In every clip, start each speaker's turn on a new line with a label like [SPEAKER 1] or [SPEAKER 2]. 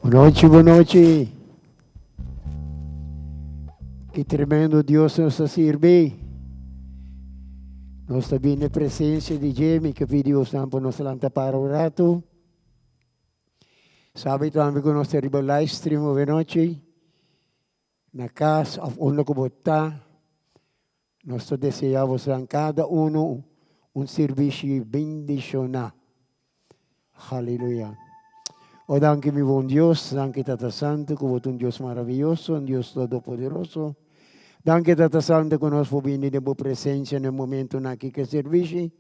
[SPEAKER 1] Bonochi, bonochi. Ki tremendo Dios nos ta sirbi. Nos ta bini presencia di dje. Mi ke pidi bosnan pa nos lanta para un rato. Sabi tambe ku nos ta riba live stream avenochi. Na kas of unda ku bo ta. Nos ta deseá bosnan kada unu un sirbishi bendishoná. Haleluya. O danki mi bon Dios, danki Tata Santu ku bo ta un Dios maravioso, un Dios todopoderoso. Danki Tata Santu ku nos por bini den bo presensia na e momentunan aki ku e sirbishi.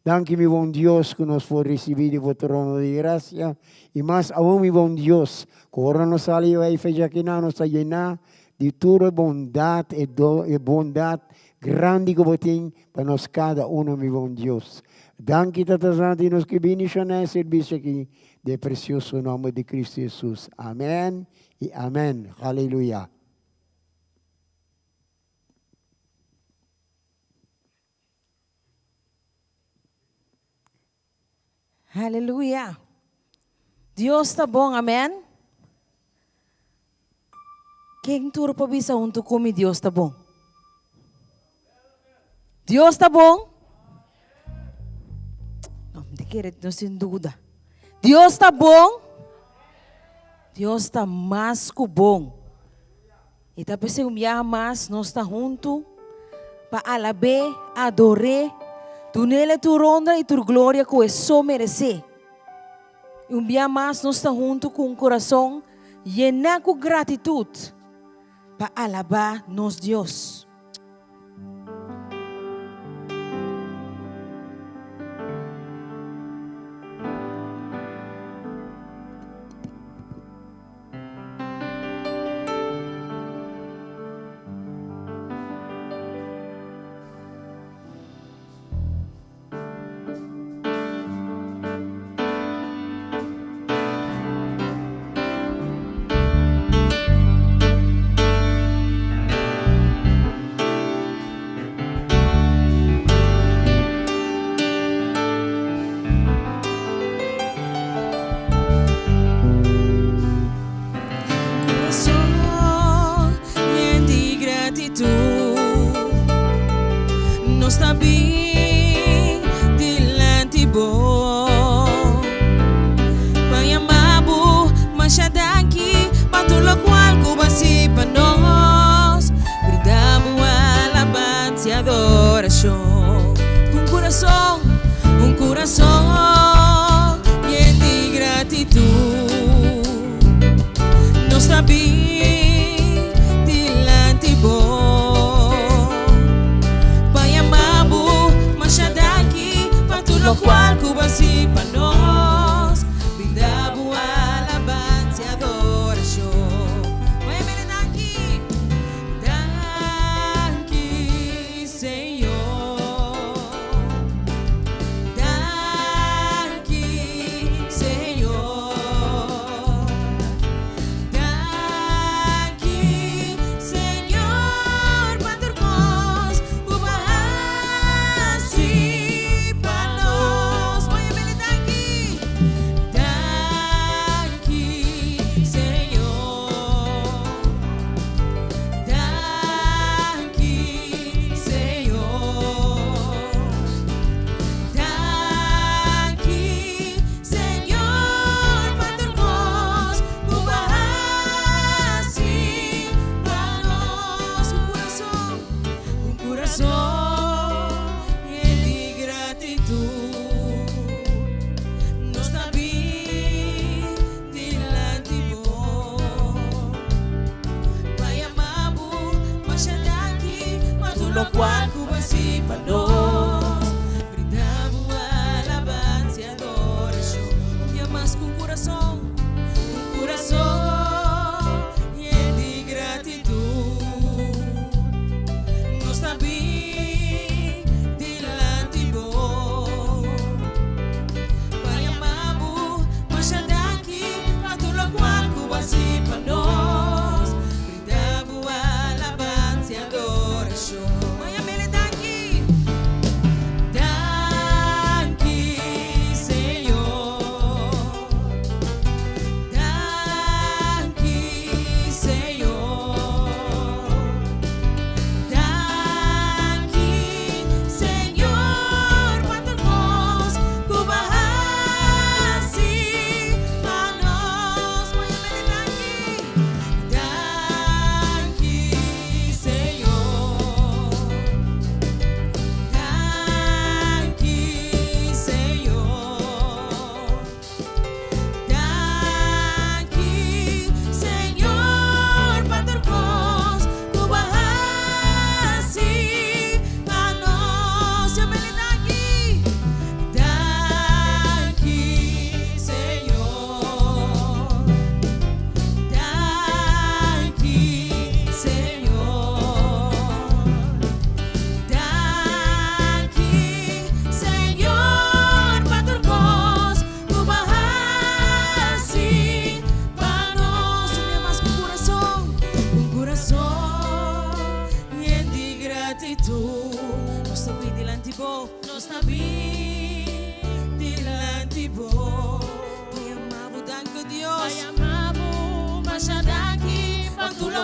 [SPEAKER 1] Danki mi bon Dios ku nos por risibí di bo trono di grasia. I mas aun mi bon Dios, ku ora nos sali bai fecha akinan nos ta yená Di tur e bondat, e do, e bondat grandi ku bo tin pa nos kada uno, mi bon Dios. Danki Tata Santu i nos ke bini shona e servisio aki den e presioso nomber di Cristo Jesus. Amen i amen. Haleluya.
[SPEAKER 2] Haleluya. Dios ta bon, amen. Ken tur por bisa huntu ku mi Dios ta bon? Dios ta bon? No, mi ta kere no sin duda. Dios ta bon? Dios ta mas ku bon. I ta p'esei un biaha mas nos ta huntu pa alab'é, ador'é, dun'El tur honra i tur gloria ku e so meresé. I un biaha mas nos ta huntu ku un kurason yená ku gratitut pa alabá nos Dios.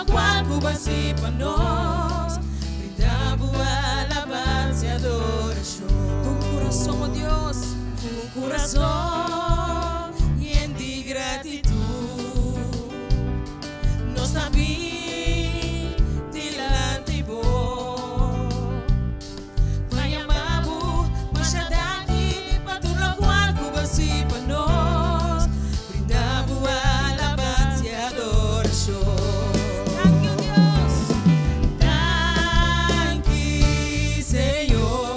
[SPEAKER 2] lokual ku bo a hasi pa nos. Brinda bo alabansa i adorashon. Ku un kurason, o Dios, ku un kurason yen di gratitut, nos ta bin dilanti bo. Pa yama bo masha danki pa tur lokual ku bo a hasi pa nos. Brinda bo alabansa i adorashon. Danki, o Dios. Danki, Señor.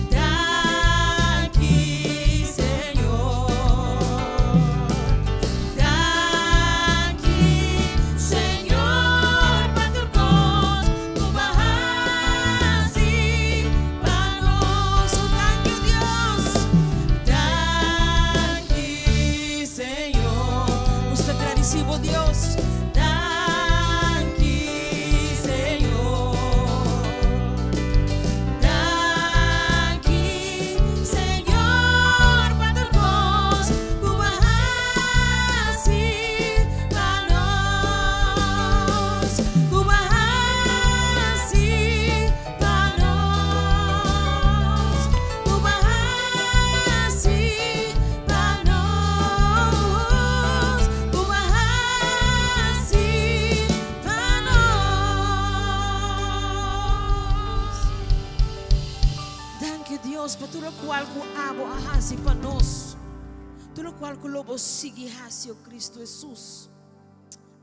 [SPEAKER 2] Danki, Señor. Danki, Señor, pa tur kos ku bo a hasi pa nos. Oh, danki, o Dios. Danki, Señor. Nos ta gradisí bo, Dios. Danki, Señor. Danki, Señor, pa tur kos ku bo a hasi pa nos. Ku bo a hasi pa nos. Ku bo a hasi pa nos. Ku bo a hasi pa nos. Danki Dios pa tur lokual ku abo a hasi pa nos. Tur lokual ku lo bo sigui hasi, o Kristu Hesus.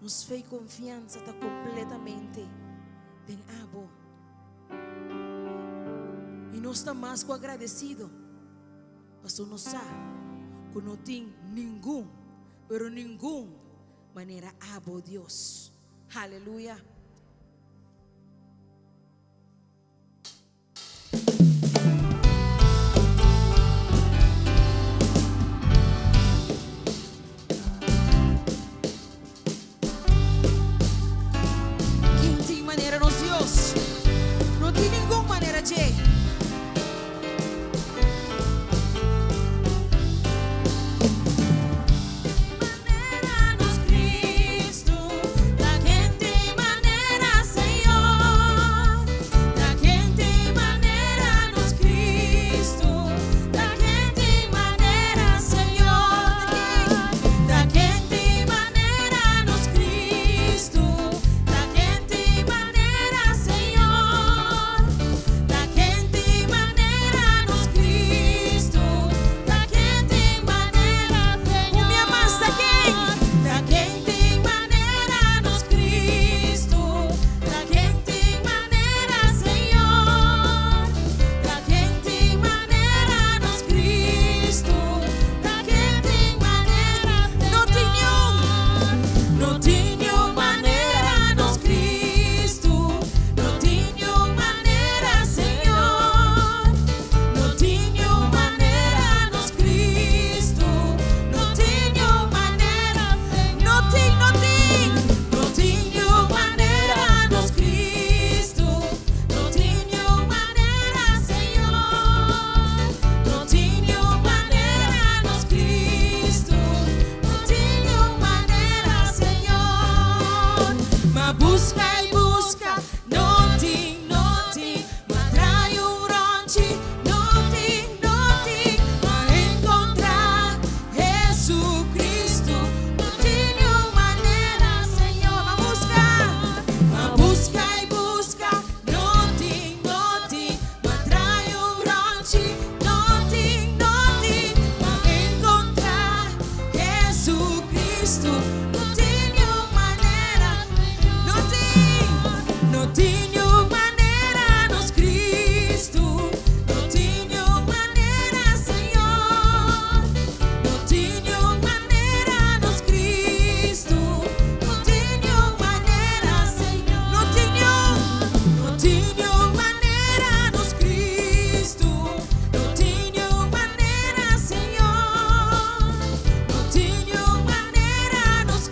[SPEAKER 2] Nos fe i konfiansa ta kompletamente den abo. I nos ta mas ku agradesido pasobra nos sa ku no tin ningun, pero ningun manera abo, Dios. Haleluya! Ken tin manera nos Dios? No tin ningun manera dje. Manera nos Cristo, ta ken tin manera Señor, ta ken tin manera nos Cristo, ta ken tin manera Señor, ta ken tin manera nos Cristo, ta ken tin manera Señor, ta ken tin manera nos Cristo, ta ken tin manera Señor. Un bia mas, ta ken? Ta ken tin manera nos Cristo, ta ken tin manera Señor, ta ken tin manera nos Cristo, ta ken tin manera. No tin niun, no tin niun manera nos Cristo, no tin niun manera Señor, no tin niun manera nos Cristo, no tin niun manera. No tin, no tin, no tin niun manera nos Cristo, no tin niun manera Señor, no tin niun manera nos Cristo, no tin niun manera Señor. M'a buska i buska, no tin, no tin, m'a drai un rònchi, no tin, no tin, m'a enkontrá Jesucristo, no tin niun manera Señor. M'a buska, m'a buska i buska, no tin, no tin, m'a drai un rònchi, no tin, no tin, m'a enkontrá Jesucristo, no tin niun manera, no tin, no tin niun manera nos Cristo, no tin niun manera Señor, no tin niun manera nos Cristo, no tin niun manera Señor, no tin niun, no tin niun manera nos Cristo, no tin niun manera Señor, no tin niun manera nos.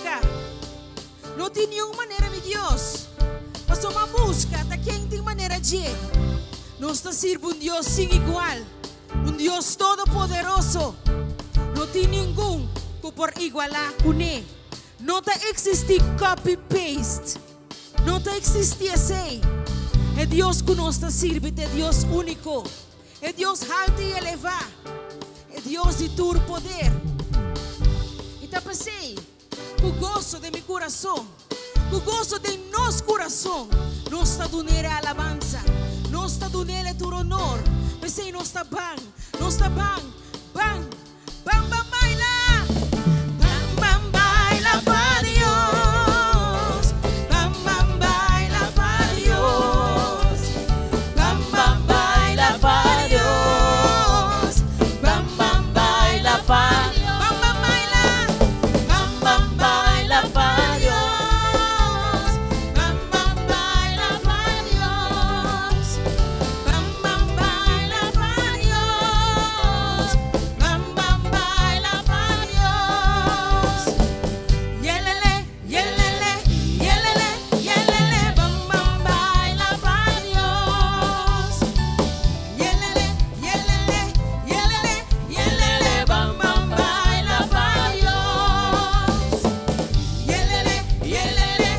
[SPEAKER 2] buska. No tin niun manera mi Dios. Pasobra mi a buska ta ken tin manera dje. Nos ta sirbi un Dios sin igual, un Dios todopoderoso. No tin ningun ku por igualá kuné. No ta eksistí copy paste. No ta eksistí esei. E Dios ku nos ta sirbi ta e Dios úniko, e Dios haltu i elevá, e Dios di tur poder. I ta p'esei ku goso den mi kurason, ku goso den nos kurason, nos ta dun'El e alabansa, nos ta dun'El e tur onor. P'esei nos ta ban, nos ta ban, ban. Ban ban baila, ban ban baila pa Dios, ban ban baila pa Dios, ban ban baila pa Dios, ban ban baila pa, ban ban baila, ban ban baila pa Dios, ban ban baila pa Dios, ban ban baila pa Dios. Bam bam baila pa Dios. Yelele, yelele, yelele, yelele, bam bam baila pa Dios. Yelele, yelele, yelele, yelele, bam bam baila pa Dios. Yelele, yelele,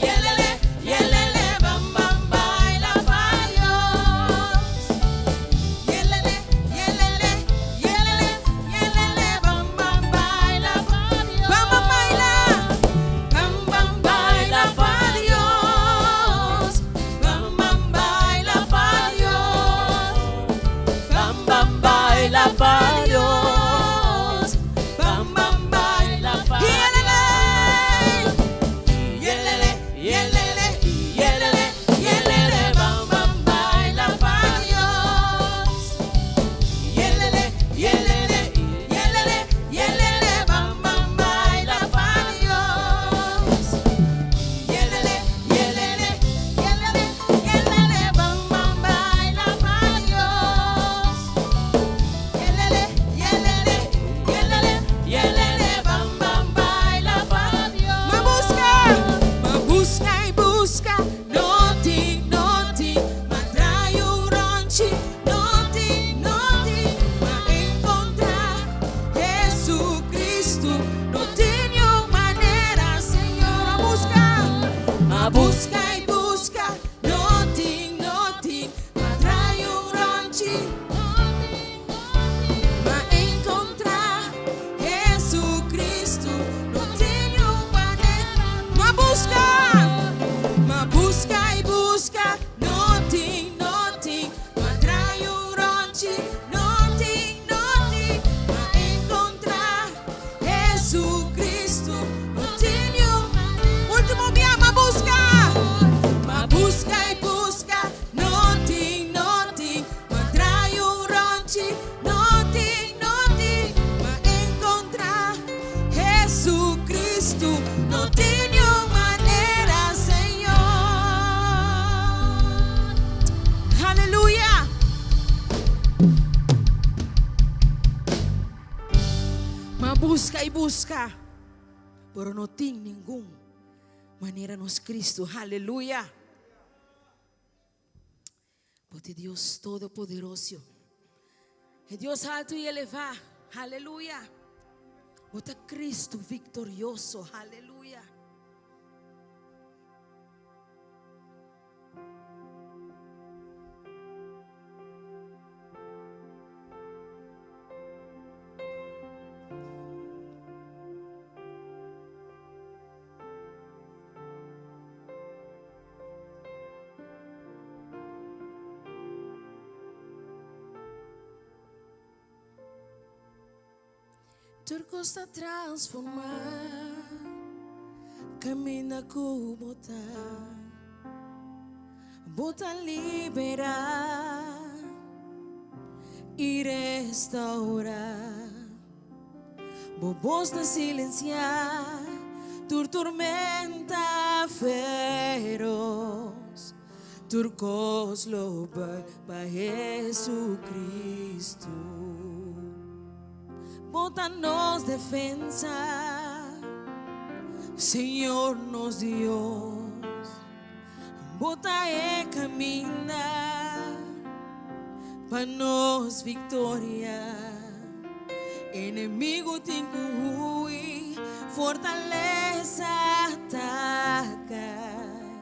[SPEAKER 2] yelele, yelele, bam bam baila pa Dios. Yelele, yelele, yelele, yelele, bam bam baila pa Dios. Bam bam baila, bam bam baila pa Dios. Bam bam baila pa Dios. Bam bam baila pa Dios. Bam bam baila pa Yelele, yelele, yelele, yelele, yelele, bam bam baila pa Dios. Yelele, yelele, yelele, yelele, bam bam baila pa Dios. Yelele, yelele, yelele, yelele, bam bam baila pa Dios. Yelele, yelele, yelele, yelele, bam bam baila pa Dios. M'a buska, m'a buska i buska, no tin, no tin, m'a drai un rònchi, no tin, no tin, m'a enkontrá Jesucristo, no tin niun manera, Señor. M'a buska, m'a buska i buska, no tin, no tin, m'a drai un rònchi, m'a enkontrá Jesucristo, no tin niun manera. M'a buska, m'a buska i buska, no tin, no tin, m'a drai un rònchi, no tin, no tin, m'a enkontrá Jesucristo, no tin niun. Último bia, m'a buska, m'a buska i buska, no tin, no tin, m'a drai un rònchi, no tin, no tin, m'a enkontrá Jesucristo, no tin niun manera, Señor. Aleluya. M'a buska i buska, pero no tin ningun manera nos Cristo. Aleluya. Bo ta Dios Todopoderoso. E Dios altu i elevá. Aleluya. Bo ta Cristo viktorioso. Aleluya. Tur kos ta transformá kaminda ku bo ta. Bo ta liberá i restaurá. Bo bos ta silensiá tur tormenta feros. Tur kos lo bai pa Jesucristo. Bo ta nos defensa. Señor nos Dios, Bo ta e caminda pa nos victoria. Enemigo tin cu hui, fortaleza ta cay.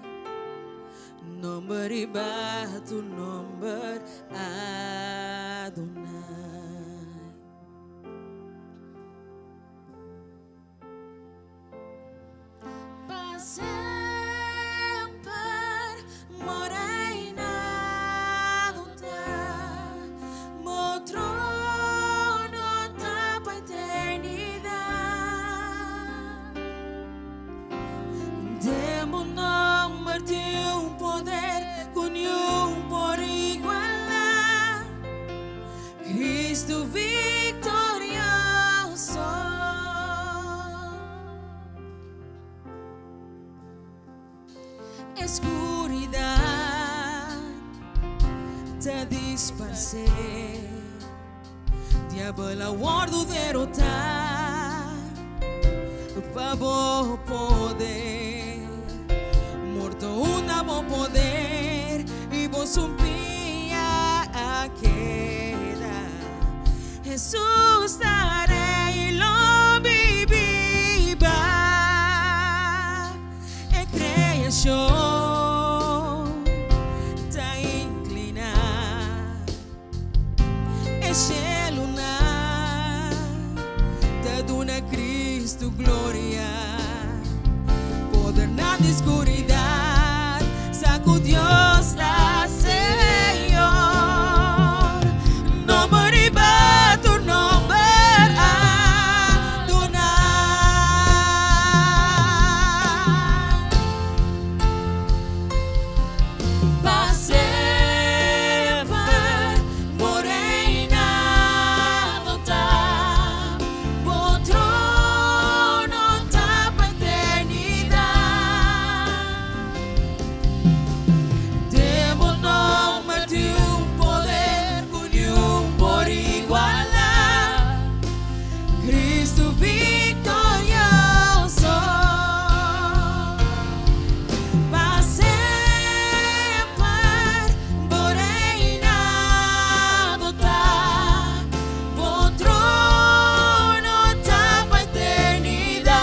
[SPEAKER 2] Nomber riba tur nomber, Adonai. Pa semper bo reinado ta, bo trono ta pa eternidad. Den bo nomber tin un poder cu niun por iguala. Cristo victorioso. E scuridad ta disparce, Diabel a wordo derota pa bo poder. Morto unda bo poder y bo sumpia a keda. Hesus ta Rey y lo bibiba e creacion ta inclina e shelunan ta duna Cristo gloria. Podernan di skuridat sa ku Dios ta Señor. Nomber riba tur nomber Adonai. Pa semper bo reinado ta. Bo trono ta pa eternidad. Den bo nomber tin un poder cu niun por iguala. Cristo victorioso. Pa semper bo reinado ta. Bo trono ta pa eternidad.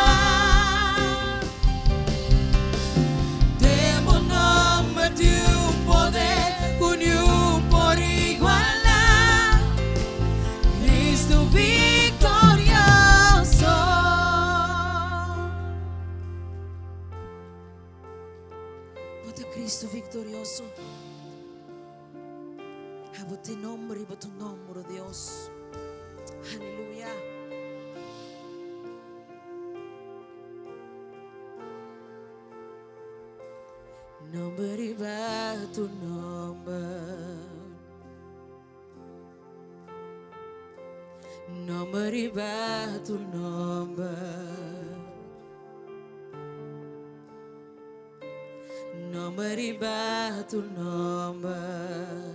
[SPEAKER 2] Den bo nomber tin un poder cu niun por iguala. Cristo victorioso. Bo ta Cristo victorioso. Abo tin nomber riba tu nomber, oh Dios. Aleluya. Nomber riba tu nomber. Nomber riba tu nomber. Nomber riba tur nomber.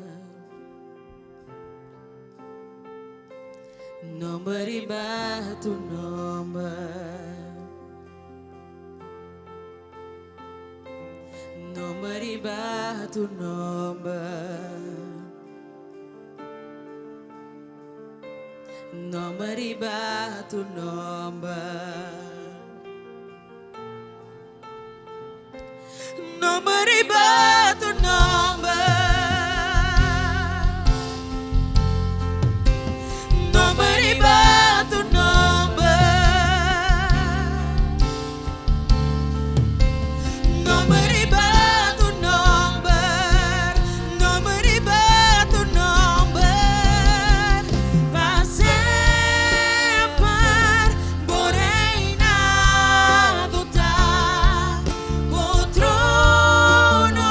[SPEAKER 2] Nomber riba tur nomber. Nomber riba tur nomber. Nomber riba tur nomber. Nomber riba tur nomber. Nomber riba tur nomber. Nomber riba tur nomber. Nomber riba tur nomber. Pa semper bo reinado ta, bo trono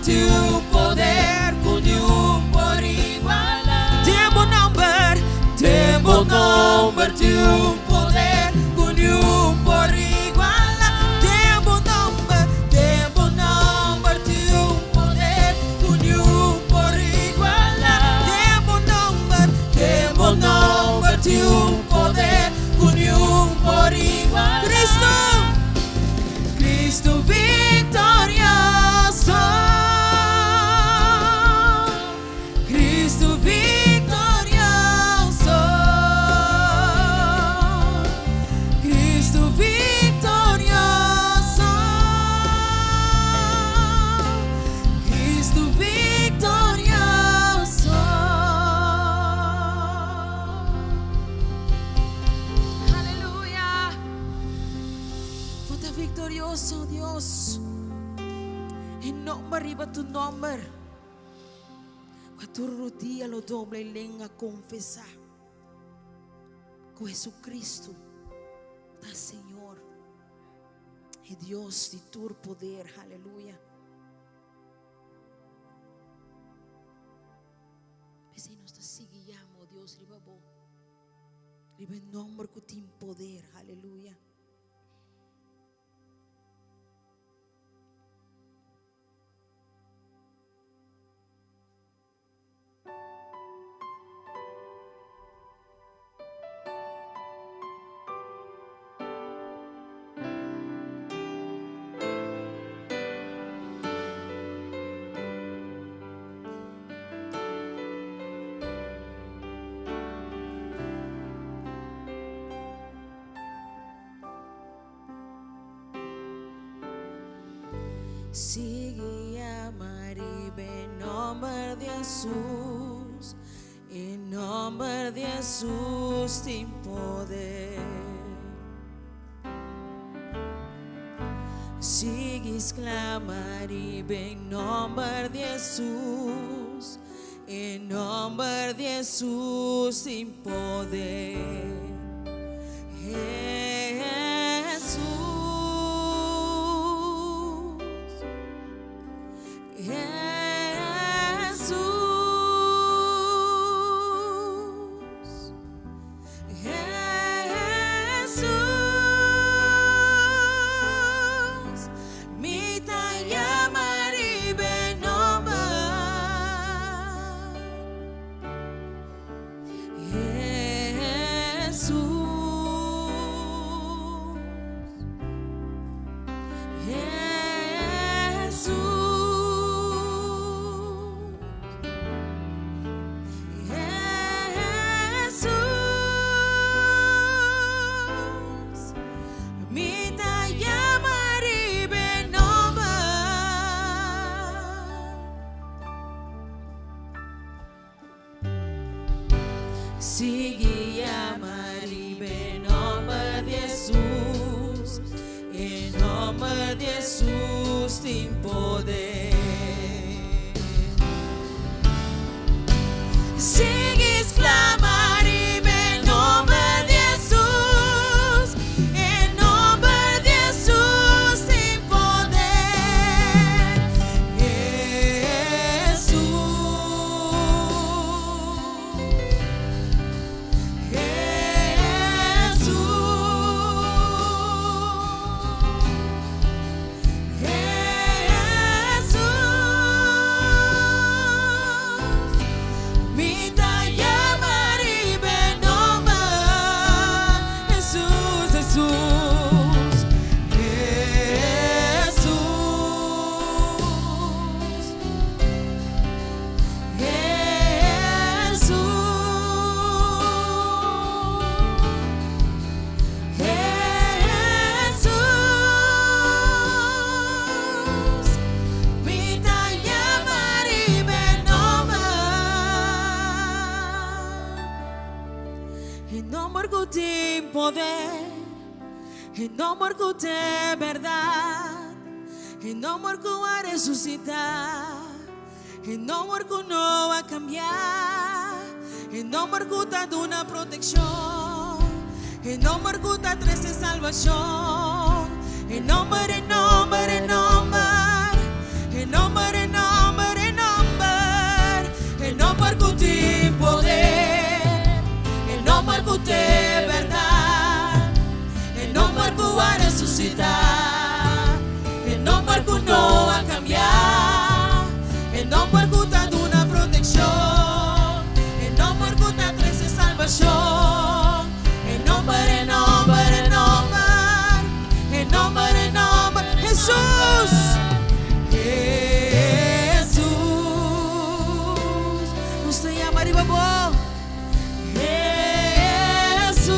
[SPEAKER 2] tin un poder ku niun por igualá. Den bo nomber, den bo nomber tin un poder ku niun por igualá. Den bo nomber, den bo nomber tin un poder ku niun por igualá. Den bo nomber, den bo nomber tin un poder ku niun por igualá. Cristo, Cristo victorioso. Cristo victorioso. Cristo victorioso. Cristo victorioso. Aleluya. Bo ta victorioso, Dios. E nomber riba tu nomber. Ku tur rudia lo dobla i lenga konfesá ku Jesucristo ta Señor, e Dios di tur poder. Aleluya. P'esei nos ta sigui yama, o Dios, riba bo, riba e nomber ku tin poder. Aleluya. Sigui yama riba e nomber di Hesus, e nomber di Hesus tin poder. Sigui sklama riba e nomber di Hesus, e nomber di Hesus tin poder. Hesus, Hesus, Hesus, mi ta yama riba e nomber. Hesus, Hesus, Hesus, mi ta yama riba e nomber. Sigui yama riba e nomber di Hesus, e nomber di Hesus tin poder. Sigui sklama riba e nomber di Hesus, e nomber di Hesus tin poder. Hesus. Hesus, mi ta yama riba e nomber. E nomber ku tin poder, e nomber ku t'e bèrdat, e nomber ku a resusitá. E nomber ku no a kambia, e nomber ku ta duna protekshon, e nomber ku ta trese salbashon, e nomber, e nomber, e nomber, e nomber, e nomber. resusitá. E nòmber ku no a kambia. E nòmber ku ta duna protekshon. E nòmber ku ta trese salbashon. E nòmber, e nòmber, e nòmber. E nòmber, e nòmber. Hesus! Hesus. Nos ta yama riba bo. Hesus.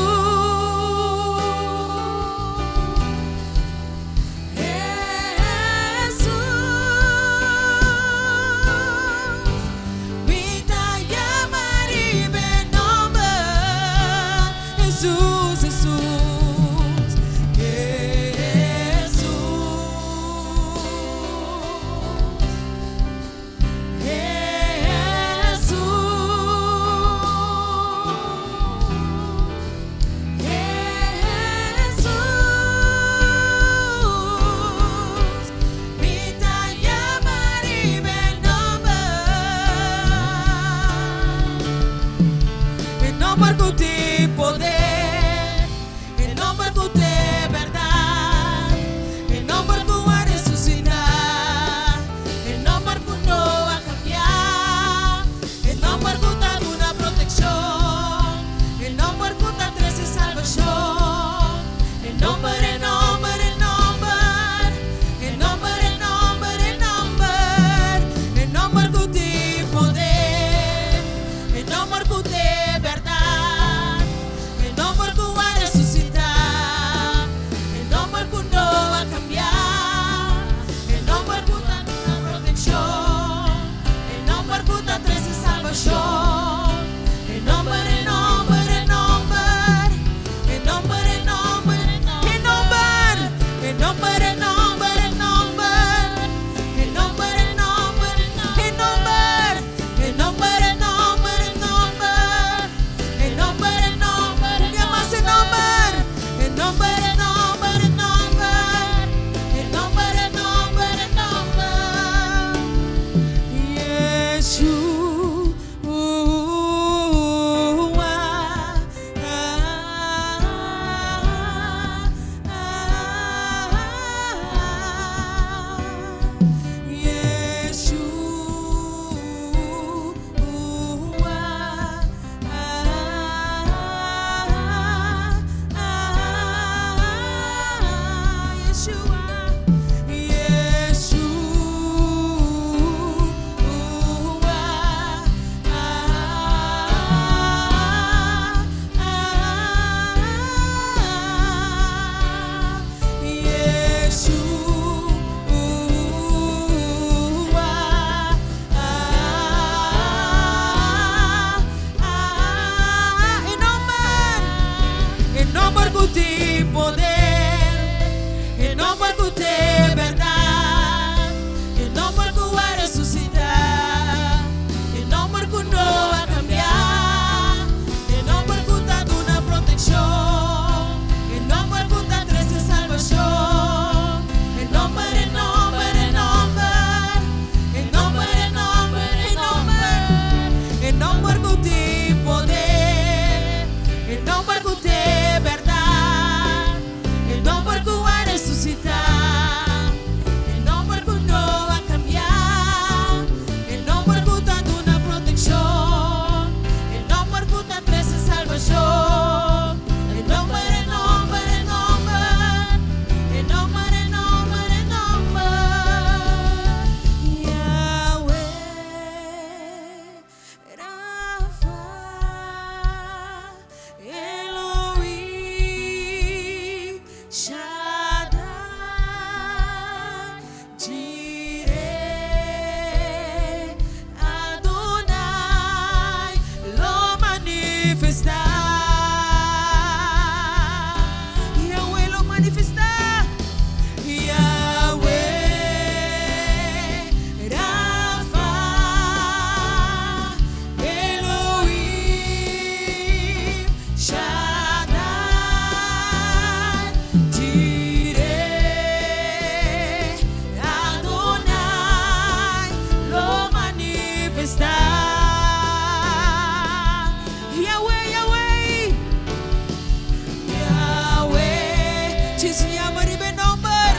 [SPEAKER 2] riba e nomber.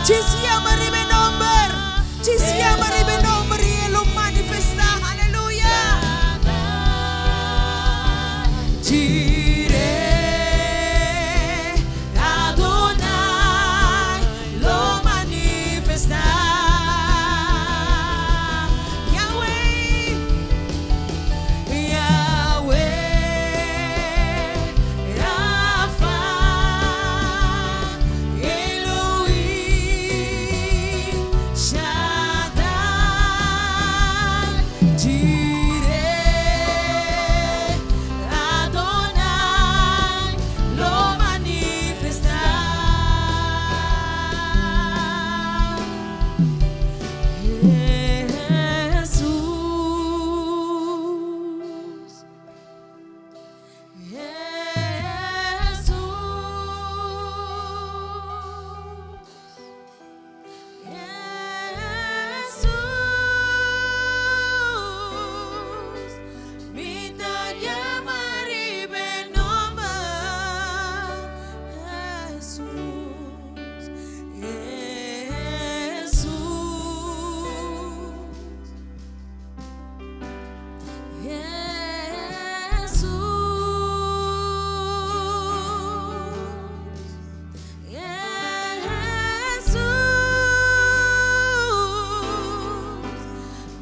[SPEAKER 2] Djis yama riba e nomber. Djis yama riba e nomber i e lo manifestá. Aleluya! Jireh, Adonai lo manifestá. Yahweh, Yahweh, Rafa, Elohim, Shaddai, Jireh, Adonai lo manifestá. Jesús, Jesús, Jesús, mi ta yama riba e nomber Jesús, Jesús. Jesús, Jesús,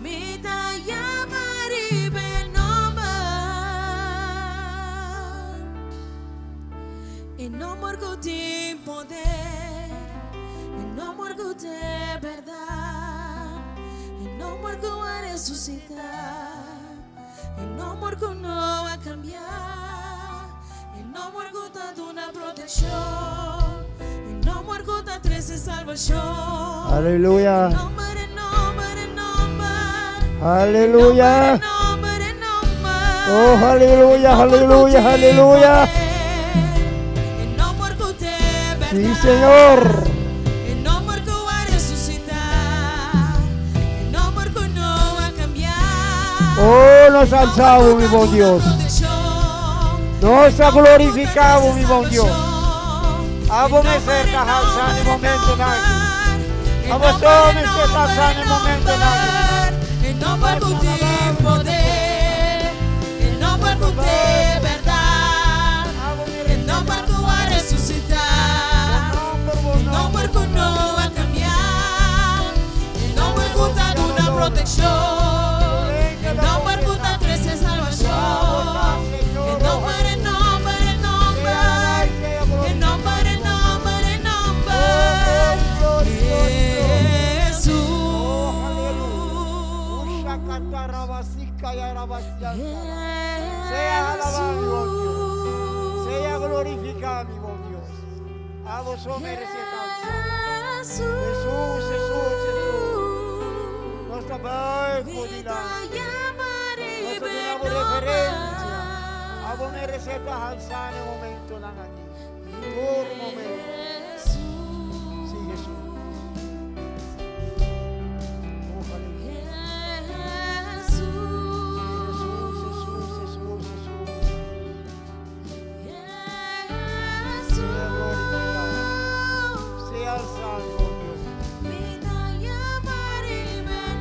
[SPEAKER 2] mi ta yama riba e nomber. E nomber ku tin poder, e nomber ku ta bèrdat, e nomber ku a resusitá, e nomber ku no a kambia, e nomber ku ta duna protekshon, e nomber ku ta trese salbashon.
[SPEAKER 1] Aleluya.
[SPEAKER 2] E nomber, e nomber, e nomber.
[SPEAKER 1] Aleluya.
[SPEAKER 2] E nomber, e nomber.
[SPEAKER 1] Oh, aleluya, aleluya, aleluya.
[SPEAKER 2] E nomber ku ta bèrdat.
[SPEAKER 1] Sí, Señor.
[SPEAKER 2] E nomber ku a resusitá. E nomber ku no a kambia.
[SPEAKER 1] Oh, nos alsá bo, mi bon Dios. Nos ta glorifiká bo, mi bon Dios. Abo mester ta halsá na e momentonan aki. Abo so mester ta halsá na e momentonan aki.
[SPEAKER 2] E nomber ku tin poder, e nomber ku ta bèrdat, e nomber ku a resusitá, e nomber ku no a kambia, e nomber ku ta duna protekshon, e nomber ku ta trese salbashon, e nomber, e nomber, e nomber, e nomber, e nomber, e nomber, Jesús.
[SPEAKER 1] Sea alabado, mi buen Dios. Sea glorificado, mi buen Dios. Abo so merece alsa. Jesús, Jesús, Jesús. Nos ta buig bo dilanti. Nos ta duna bo reverencia. Abo merece ta alsa na e momentonan aki. Tur momento. Sí, Jesús. Oh, aleluya. Jesús, Jesús, Jesús, Jesús. Sea glorificado. Sea alzado, mi buen Dios.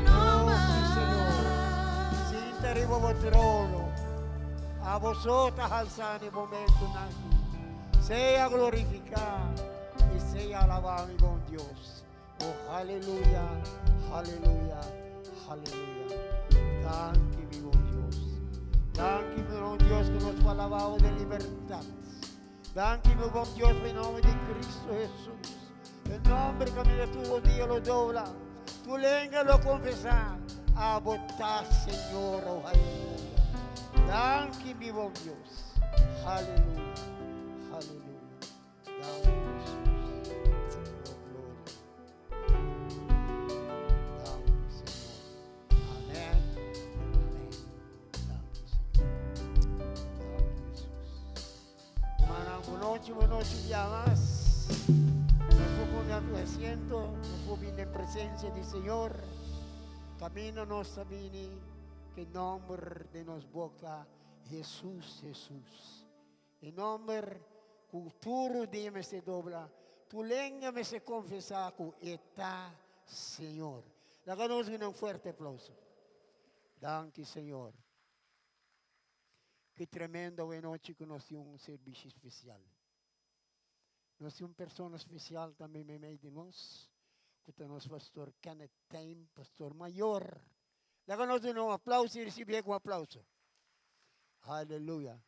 [SPEAKER 1] Oh, sí, Señor. Sinta riba bo trono. Abo so ta alsa na e momentonan aki. Sea glorificado y sea alabado, mi buen Dios. Oh, aleluya, aleluya, aleluya. Danki, mi bon Dios. Danki, mi bon Dios, ku nos alabado di libertat. Danki, mi bon Dios, den nòmber di Kristu Hesus. E nòmber ku kaminda tur rudia lo dobla, tur lenga lo konfesá. Abo ta Señor, oh aleluya. Danki, mi bon Dios. Aleluya, aleluya. Danki, Hesus. Oh, gloria. Danki, Señor. Amèn. Amèn. Danki, Señor. Danki, Hesus. Rumannan, bon nochi, bon nochi un dia mas. Nos por pone asiento, nos por bini den presensia di Señor. Kaminda nos ta bini, ku e nòmber den nos boka, Hesus, Hesus. E nòmber ku tur rudia mester dobla. Tur lenga mester konfesá ku E ta Señor. Laga nos duna un fuerte aplauso. Danki Señor. Ki tremendo awe nochi ku nos tin un servisio spesial. Nos tin un persona spesial tambe meimei di nos, ku ta nos pastor Kenneth Thein, pastor mayor. Laga nos duna un aplauso i risibié ku un aplauso. Aleluya.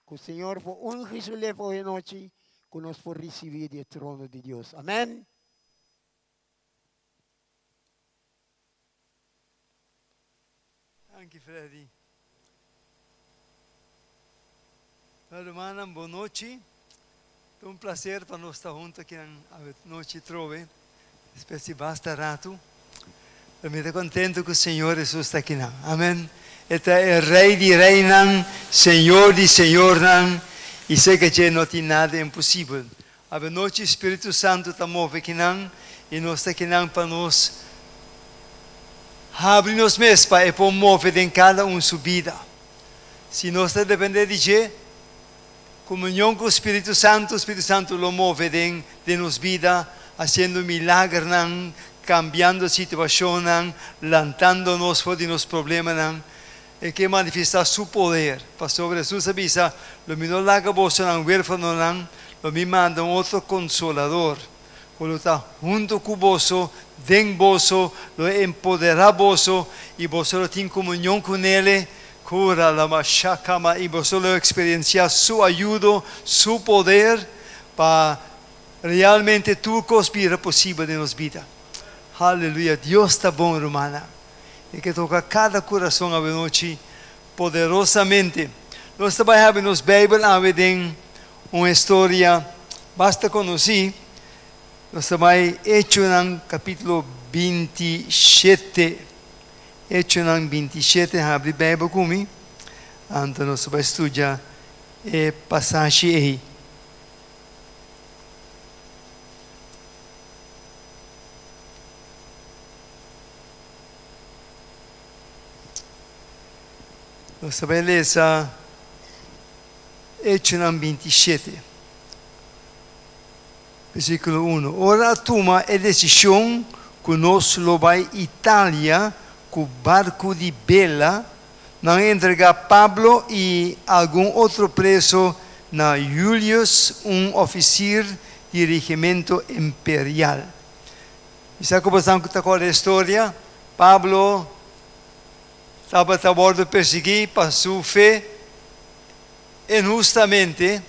[SPEAKER 1] Ku Señor por ungi su lef awe nochi, ku nos por risibí di e trono di Dios. Amèn.
[SPEAKER 3] Danki Freddy. Bueno rumannan bon nochi. Ta un placer pa nos ta hunto aki nan awe nochi trobe despues di basta ratu. Pero mi ta contento cu Señor Jesus ta aki nan. Amen. E ta e Rey di reynan, Señor di señornan y sé que dje no tin nada imposibel. Awe nochi Spiritu Santu ta move kinan i nos ta kinan pa nos habri nos mes pa e por move den kada un su bida. Si nos ta depende di dje, komunion ku Spiritu Santu, Spiritu Santu lo move den den nos bida hasiendo milagernan, kambiando situashonnan, lantando nos for di nos problemanan. E ke manifestá Su poder. Pasobra Hesus a bisa, Lo mi no laga bosonan huérfanonan, lo mi manda un otro Konsolador, ku lo ta huntu ku boso, den boso, lo e empoderá boso, i boso lo tin komunion ku nele, kura lama shakama, i boso lo eksperensiá Su ayudo, Su poder, pa realmente tur kos bira posibel den nos bida. Haleluya! Dios ta bon, rumannan. E ke toka kada kurason awenochi poderosamente. Nos ta bai habri nos Beibel awe den un historia basta konosí. Nos ta bai Echonan kapítulo 27. Echonan 27, habri Beibel ku mi, anto nos ta bai studia e pasashi ei. Nos ta bai lesa Echonan 27, versíkulo 1. Ora a tuma e desishon ku nos lo bai Italia ku barku di bela, nan a entregá Pablo i algun otro preso na Julius, un ofisir di regimento imperial. Mi sa ku boso ta kòrda e storia. Pablo tabata wòrdu persiguí pa su fe inhustamente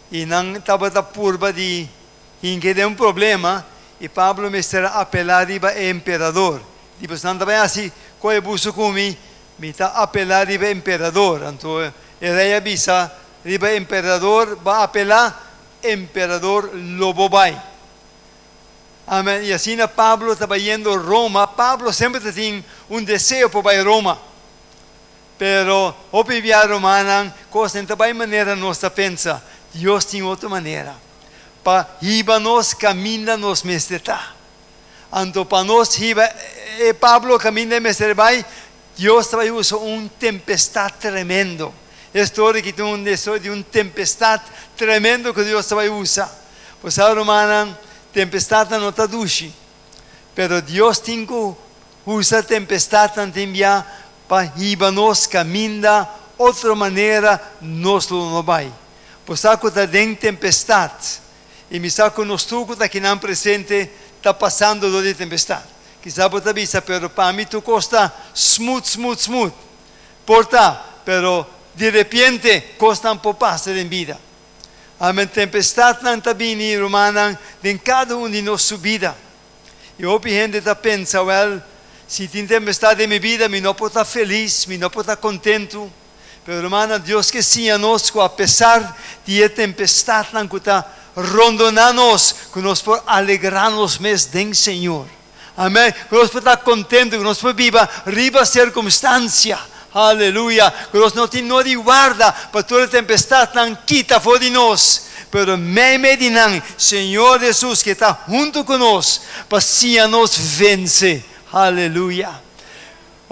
[SPEAKER 3] i nan tabata purba di hink'é den un problema i Pablo mester a apelá riba e emperador. Di boso nan ta bai hasi koe buso ku mi, mi ta apelá riba e emperador. Anto e rei a bisa, Riba e emperador bo a apelá, emperador lo bo bai. Amen. I asina Pablo ta bayendo Roma. Pablo semper ta tin un deseo pa bai Roma. Pero hopi bia rumannan, kosnan ta bai manera nos ta pensa. Dios tin otro manera pa hiba nos kaminda nos mester ta. Anto pa nos hiba e Pablo kaminda e mester bai, Dios ta bai usa un tempestat tremendo. E storia aki ta un historia di un tempestat tremendo ku Dios ta bai usa. Bo sa rumannan, tempestatnan no ta dushi, pero Dios tin ku usa tempestatnan tin bia pa hiba nos kaminda otro manera nos lo no bai. Bo sa ku ta den tempestat, i mi sa ku nos tur ku ta akinan presente ta pasando dor di tempestat. Kisas bo ta bisa, pero pa mi tur kos ta smooth, smooth, smooth. Por ta, pero di repente kosnan por pasa den bida. Amen, tempestatnan ta bini, rumannan, den kada un di nos su bida. I hopi hende ta pensa, Wèl, si tin tempestat den mi bida, mi no por ta felis, mi no por ta kontentu. Pero, rumannan, Dios ke siña nos ku apesar di e tempestatnan ku ta rondoná nos, ku nos por alegrá nos mes den Señor. Amèn. Ku nos por ta kontentu, ku nos por biba riba sirkumstansia. Aleluya. Ku nos no tin no di warda pa tur e tempestatnan kita for di nos. Pero meimei di nan, Señor Hesus ke ta huntu ku nos pa siña nos vense. Aleluya.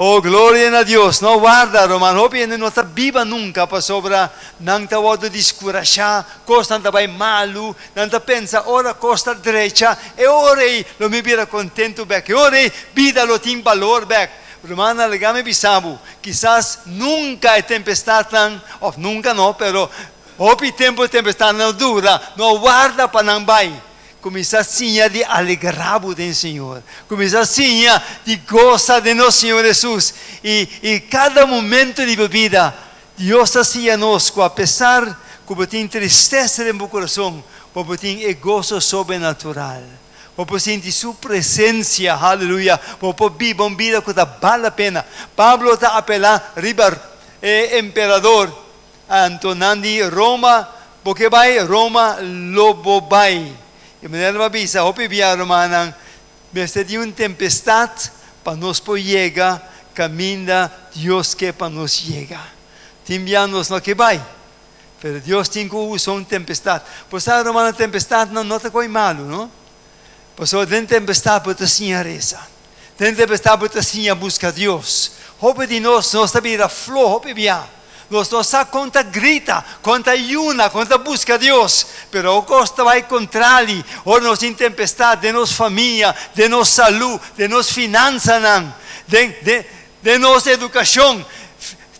[SPEAKER 3] Oh, gloria na Dios. No warda, ruman. Hopi hende no ta biba nunka pasobra nan ta wòrdu diskurashá, kosnan ta bai malu, nan ta pensa ora kos ta drecha, e ora ei lo mi bira kontentu bèk, e ora ei bida lo tin balor bèk. Rumannan, laga mi bisa bo, kisas nunka e tempestatnan, òf nunka no, pero hopi tempu e tempestatnan no dura, no warda pa nan bai. Kuminsá siña di alegrá bo den Señor. Kuminsá siña di gosa den nos Señor Hesus. I i kada momento di bo bida, Dios ta siña nos ku apesar ku bo tin tristesa den bo kurason, bo por tin e goso sobrenatural. Bo por sinti Su presensia, haleluya. Bo por biba un bida ku ta bal la pena. Pablo ta apelá riba e emperador. Anto nan di, Roma, bo ke bai? Roma lo bo bai. E manera lo a bisa hopi bia, rumannan, mester di un tempestat pa nos por yega kaminda Dios ke pa nos yega. Tin bia nos no ke bai, pero Dios tin ku usa un tempestat. Bo sa, rumannan, tempestatnan no ta koi malu, no? Pasobra den tempestat bo ta siña resa. Den tempestat bo ta siña buska Dios. Hopi di nos, nos ta bira floho hopi bia. Nos no sa kon ta grita, kon ta yuna, kon ta buska Dios. Pero ora kos ta bai kontrali, ora nos tin tempestat den nos famia, den nos salú, den nos finansanan, den, den, den nos edukashon,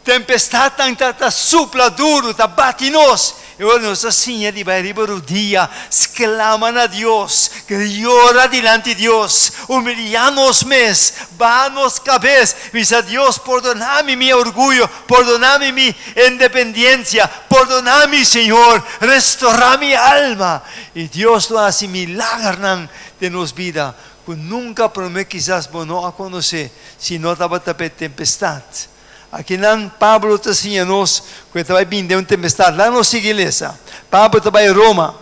[SPEAKER 3] Tempestatnan ta ta supla duru, ta bati nos. E ora nos ta siña di bai riba rudia, sklama na Dios, yora dilanti Dios, humiliá nos mes, baha nos kabes, bisa Dios, Pordoná mi mi orguyo, pordoná mi mi independiensia, pordoná mi, Señor, restorá mi alma. I Dios lo hasi milagernan den nos bida ku nunka promé kisas bo no a konosé si no tabata pa e tempestat. Akinan Pablo ta siña nos ku e ta bai bini den un tempestat. Laga nos sigui lesa. Pablo ta bai Roma.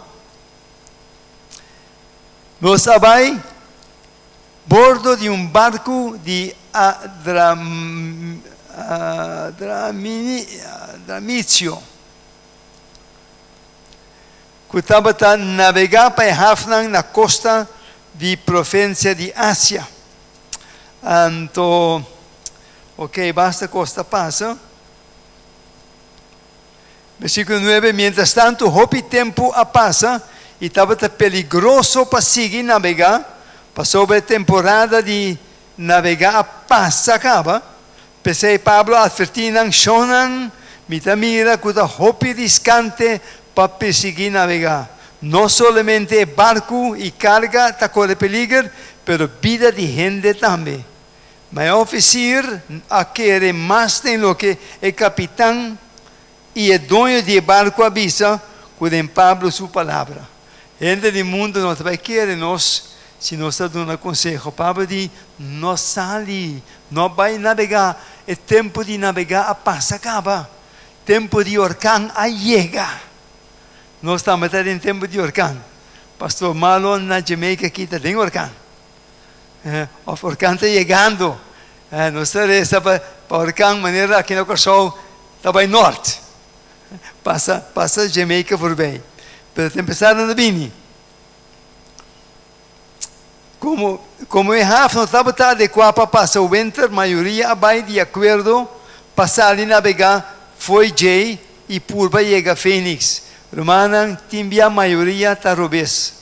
[SPEAKER 3] Nos a bai bordo di un barku di Adramitio ku tabata nabegá pa e hafnan na kosta di provinsia di Asia. Anto, ok, basta kos ta pasa. Versíkulo nuebe, Mientrastantu hopi tempu a pasa i tabata peligroso pa sigui nabegá, pasobra e temporada di nabegá a pasa kaba. P'esei Pablo a atvertí nan, Shonnan, mi ta mira ku ta hopi riskante pa persiguí nabegá. No solamente e barku i karga ta kore peliger, pero bida di hende tambe. Ma e ofisir a kere mas den loke e kapitan i e doño di e barku a bisa ku den Pablo su palabra. Hende di mundu no ta bai kere nos si nos ta duna konseho. Pablo di, No sali, no bai nabegá, e tempu di nabegá a pasa kaba, tempu di orkan a yega. Nos tambe ta den tempu di orkan. Pastor Marlon na Jamaica aki ta den orkan. Of orkan ta yegando. Nos ta resa pa orkan manera aki na Kòrsou ta bai nort. Pasa pasa Jamaica voorbij. Pero tempestadnan ta bini. Komo komo e haf no tabata adekuá pa pasa winter, mayoria a bai di akuerdo pa sali nabegá fo'i djei i purba yega Phoenix. Rumannan, tin bia mayoria ta robes.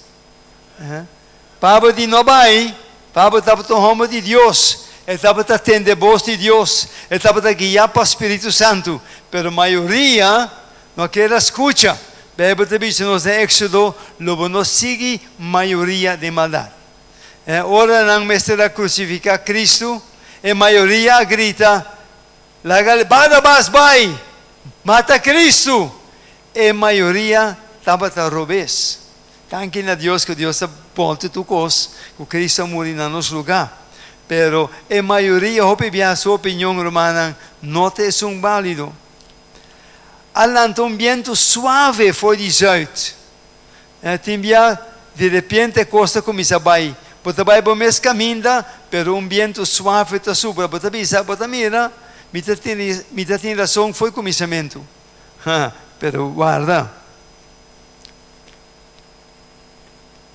[SPEAKER 3] Pablo di no bai. Pablo tabata un hòmber di Dios. E tabata tende bos di Dios. E tabata guiá pa spiritu santu. Pero mayoria no kier a skucha. Beibel ta bisa nos den Éksodo, Lo bo no sigui mayoria den maldat. E ora nan mester a krusifiká Kristu, e mayoria a grita, Laga Barabas bai! Mata Kristu! E mayoria tabata robes. Danki na Dios ku Dios ta bolta tur kos, ku Kristu a muri na nos lugá. Pero e mayoria hopi bia su opinion, rumannan, no ta esun bálido. A lanta un bientu suave for di zùit. Tin bia di repente e kos ta kuminsá bai. Bo ta bai bo mes kaminda, pero un bientu suave ta supla. Bo ta bisa, bo ta mira, mi ta tin, mi ta tin rason for kuminsamentu. Ha, pero warda.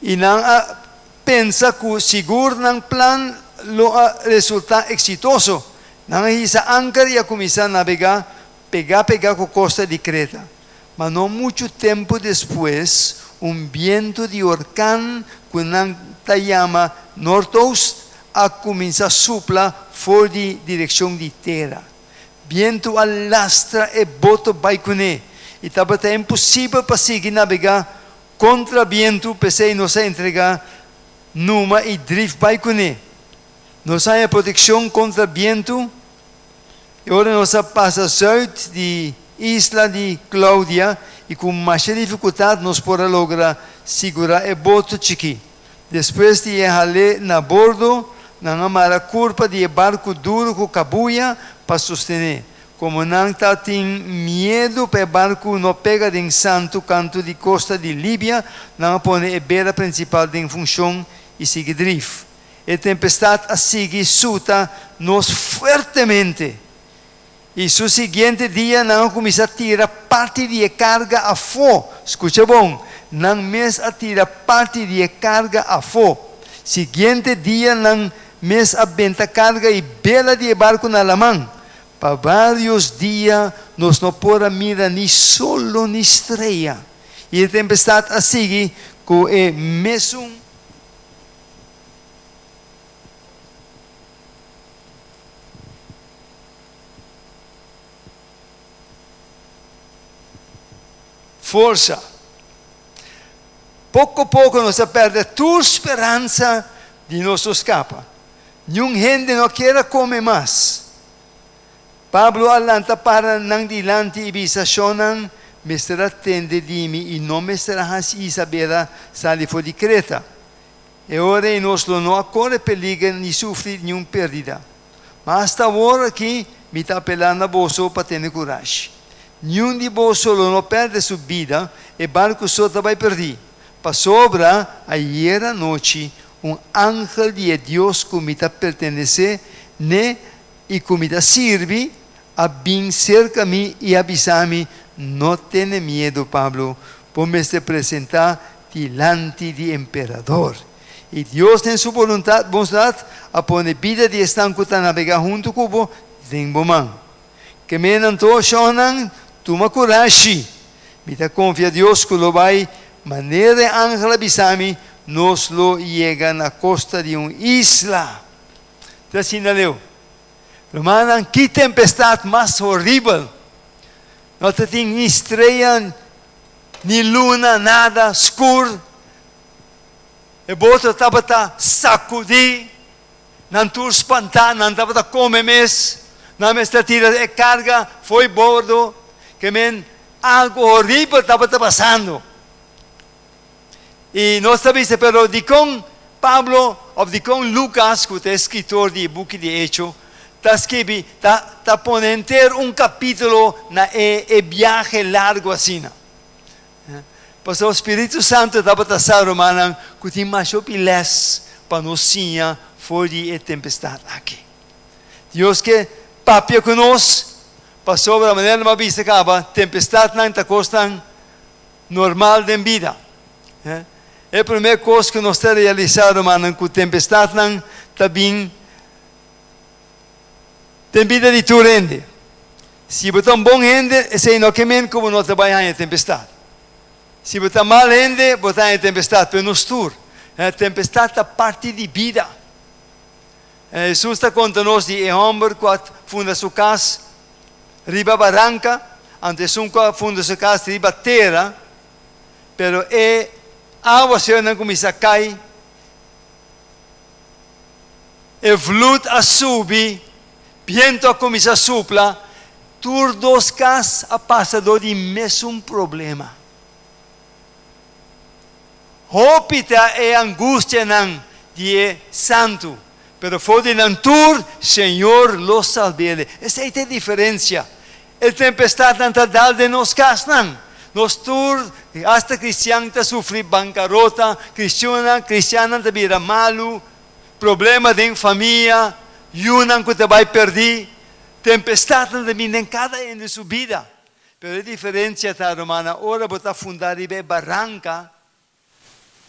[SPEAKER 3] I nan a pensa ku sigur nan plan lo a resultá eksitoso. Nan a hisa anker i a kuminsá nabegá pegá pegá ku kosta di Kreta. Ma no muchu tempu despues, un bientu di orkan ku nan ta yama nortoost a kuminsá supla for di direkshon di tera. Bientu a lastra e boto bai kuné, i tabata imposibel pa sigui nabegá kontra bientu, p'esei nos a entregá numa i drif bai kuné. Nos haña protekshon kontra bientu i ora nos a pasa zùit di isla di Klaudia i ku masha difikultat nos por a logra sigurá e boto chikí. Despues di e hal'é na bordo, nan a mara kurpa di e barku duru ku kabuya pa sostené. Komo nan ta tin miedu pa e barku no pega den santu kantu di kosta di Libia, nan a pone e bela prinsipal den funshon i sigui drif. E tempestat a sigui suta nos fuertemente, i su siguiente dia nan a kuminsá tira parti di e karga afó. Skucha bon, nan mes a tira parti di e karga afó. Siguiente dia nan mes a benta karga i bela di e barku na laman. Pa vários dia nos no por a mira ni solo ni strea, i e tempestat a sigui ku e mesun. Forsa. Poko poko nos a pèrdè tur speransa di nos lo skapa. Niun hende no kier a kome mas. Pablo a lanta para nan dilanti i bisa, Shonnan mester a tende di mi i no mester a hasi Isabela sali for di Kreta. E ora ei nos lo no a kore peliger ni sufri niun pèrdida. Ma asta awor aki mi ta apelá na boso pa tene kurashi. Niun di boso lo no pèrdè su bida, e barku so ta bai pèrdí. Pasobra ayer anochi un angel di e Dios ku mi ta pertenesé n'e i ku mi ta sirbi a bin serka mi i a bisa mi, No tene miedu, Pablo, bo mester presentá dilanti di emperador. I Dios den su boluntat, bondad, a pone bida di esnan ku ta nabegá huntu ku bo den bo man. Ke men anto, shonnan, tuma kurashi! Mi ta konfia Dios ku lo bai manera e angel a bisa mi, nos lo yega na kosta di un isla. Ta asina leu. Rumannan, ki tempestat mas horibel! No ta tin ni strea, ni luna, nada, skur. E boto tabata sakudí, nan tur spantá, nan tabata kome mes, nan mester tira e karga fo'i bordo, ke men algu horibel tabata pasando. I nos ta bisa, pero dikon Pablo òf dikon Lukas, ku ta e skritor di e buki di Echo, ta skibi, ta ta pone henter un kapítulo na e e biahe largu asina? Pasobra spiritu santu tabata sa, rumannan, ku tin masha hopi lès pa nos siña for di e tempestat aki. Dios ke papia ku nos, pasobra manera nan a bisa kaba, tempestatnan ta kosnan normal den bida. E promé kos ku nos ta realisá, rumannan, ku tempestatnan ta bin den bida di tur hende. Si bo ta un bon hende, esei no ke men ku bo no ta bai haña tempestat. Si bo ta mal hende, bo ta haña tempestat, pero nos tur. Tempestat ta parti di bida. Hesus ta konta nos di e hòmber ku a funda su kas riba baranka, anto esun ku a funda su kas riba tera, pero e awaseronan kuminsá kai, e vloed a subi, bientu a kuminsá supla, tur dos kas a pasa dor di mesun problema. Hopi ta e angustianan di e santu, pero for di nan tur Señor lo salb'el. Esei ta e diferencia. E tempestadnan ta dal den nos casnan. Nos tur, hasta cristian ta sufri bancarota, cristiannan, cristiannan ta bira malu, problema den famia, yunan cu ta bai perdi. Tempestadnan ta bini den cada hende su bida. Pero e diferencia ta, rumannan, ora bo ta funda riba e baranca,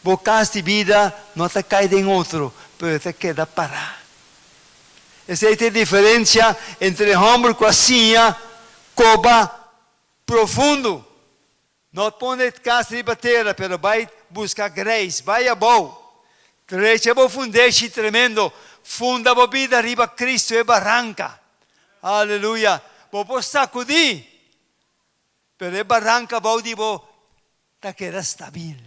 [SPEAKER 3] bo cas di bida no ta cay den otro, pero e ta keda para. Esei ta e diferensia entre hòmber ku a siña koba profundo. No pone kas riba tera, pero bai buska greis, bai abou. Trecha bo fundeshi tremendo, funda bo bida riba Cristo e baranka. Aleluya! Bo por sakudí, pero e baranka abou di bo ta keda stabil.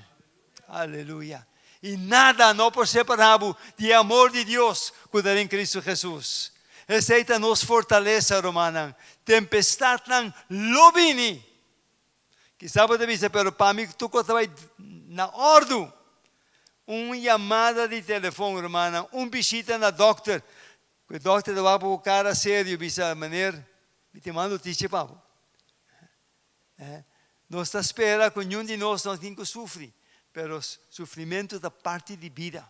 [SPEAKER 3] Aleluya! I nada no por separá bo di e amor di Dios ku ta den Cristo Jesus. Esei ta nos fortalesa, rumannan. Tempestatnan lo bini. Kisas bo ta bisa, pero pa mi tur kos ta bai na òrdu. Un yamada di telefon, rumannan, un bishita na dòkter, ku e dòkter ta wak bo ku kara serio i bisa, Meneer, mi tin mal notisia pa bo. Nos ta spera ku niun di nos no tin ku sufri, pero sufrimentu ta parti di bida.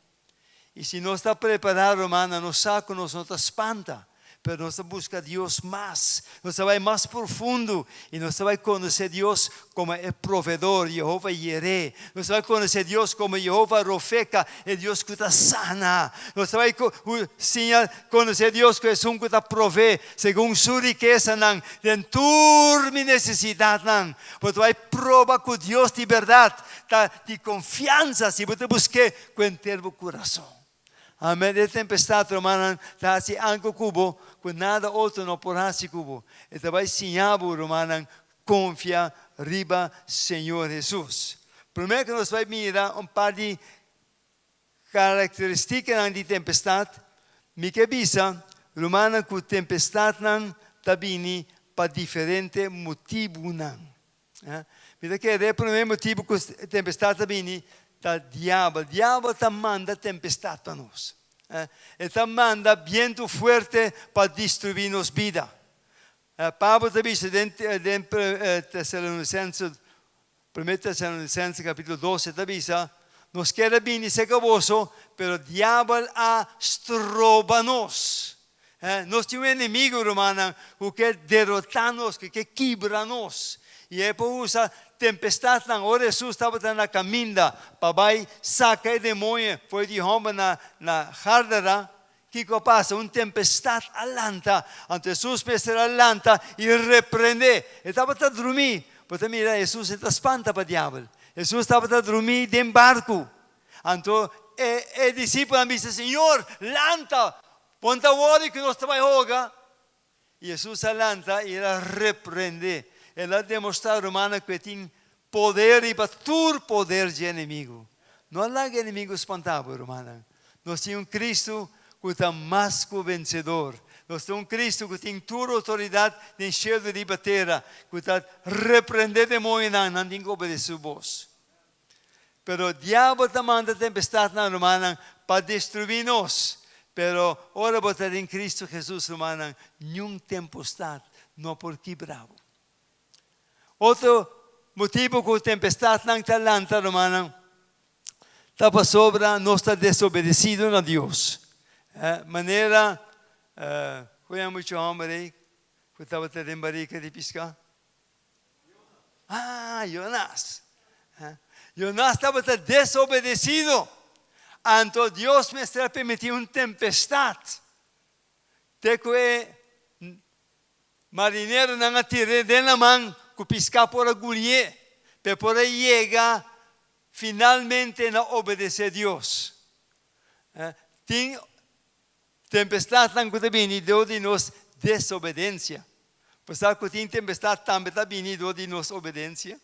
[SPEAKER 3] I si nos ta prepará, rumannan, nos sa ku nos no ta spanta, pero nos ta buska Dios mas. Nos ta bai mas profundo i nos ta bai konosé Dios komo e Proveedor, Yehova Jiré. Nos ta bai konosé Dios komo Yehova Rofeka, e Dios ku ta sana. Nos ta bai siña konosé Dios ku esun ku ta provee segun su rikesanan den tur mi nesesidatnan. Bo ta bai proba ku Dios di bèrdat ta di konfiansa si bo ta busk'é ku henter bo kurason. Amen. E tempestat, rumannan, ta hasi algu ku bo ku nada otro no por hasi ku bo. E ta bai siña bo, rumannan, konfia riba Señor Hesus. Promé ku nos bai mira un par di karakteristikanan di tempestat, mi ke bisa, rumannan, ku tempestatnan ta bini pa diferente motibunan. Mi ta kere e promé motibu ku tempestat ta bini ta diabel. Diabel ta manda tempestat pa nos. E ta manda bientu fuerte pa destruí nos bida. Pablo ta bisa den den Tesalonicense, Promé Tesalonicense kapítulo dos, e ta bisa, Nos kier a bini serka boso, pero diabel a stroba nos. Nos tin un enemigo, rumannan, ku ke derotá nos, ku ke kibra nos. I e por usa tempestatnan. Ora Hesus tabata na kaminda pa bai saka e demoño for di hòmber na na Gardara, kiko a pasa? Un tempestat a lanta. Anto Hesus mester a lanta i reprendé. E tabata drumí. Bo ta mira, Hesus e ta spanta pa diabel. Hesus tabata drumí den barku. Anto e e disipelnan bisa, Señor, lanta! Bon ta wòrdu ku nos ta bai hoga. I Hesus a lanta i el a reprendé. El a demostrá rumannan ku e tin poder riba tur poder dje enemigu. No a laga enemigu spantá bo, rumannan. Nos tin un Kristu ku ta mas ku vensedor. Nos tin un Kristu ku tin tur outoridat den shelu i riba tera, ku ta reprendé demoñonan, nan tin ku obedesé su bos. Pero diabel ta manda tempestatnan, rumannan, pa destruí nos. Pero ora bo ta den Cristo Jesus, rumannan, niun tempestat no por kibra bo. Otro motibu ku tempestatnan ta lanta, rumannan, ta pasobra nos ta desobedesido na Dios. Manera, ku yama mucha hòmber ei ku tabata den barika di piská? Ah, Jonas. Jonas tabata desobedecido. Anto Dios mester a permiti un tempestad. Te cu e marineronan a tir'é den laman cu piscá por a gulié, p'e por a yega finalmente na obedecé Dios. Tin Tempestadnan ku ta bini dor di nos desobedensia. Bo sa ku tin tempestad tambe ta bini dor di nos obedensia?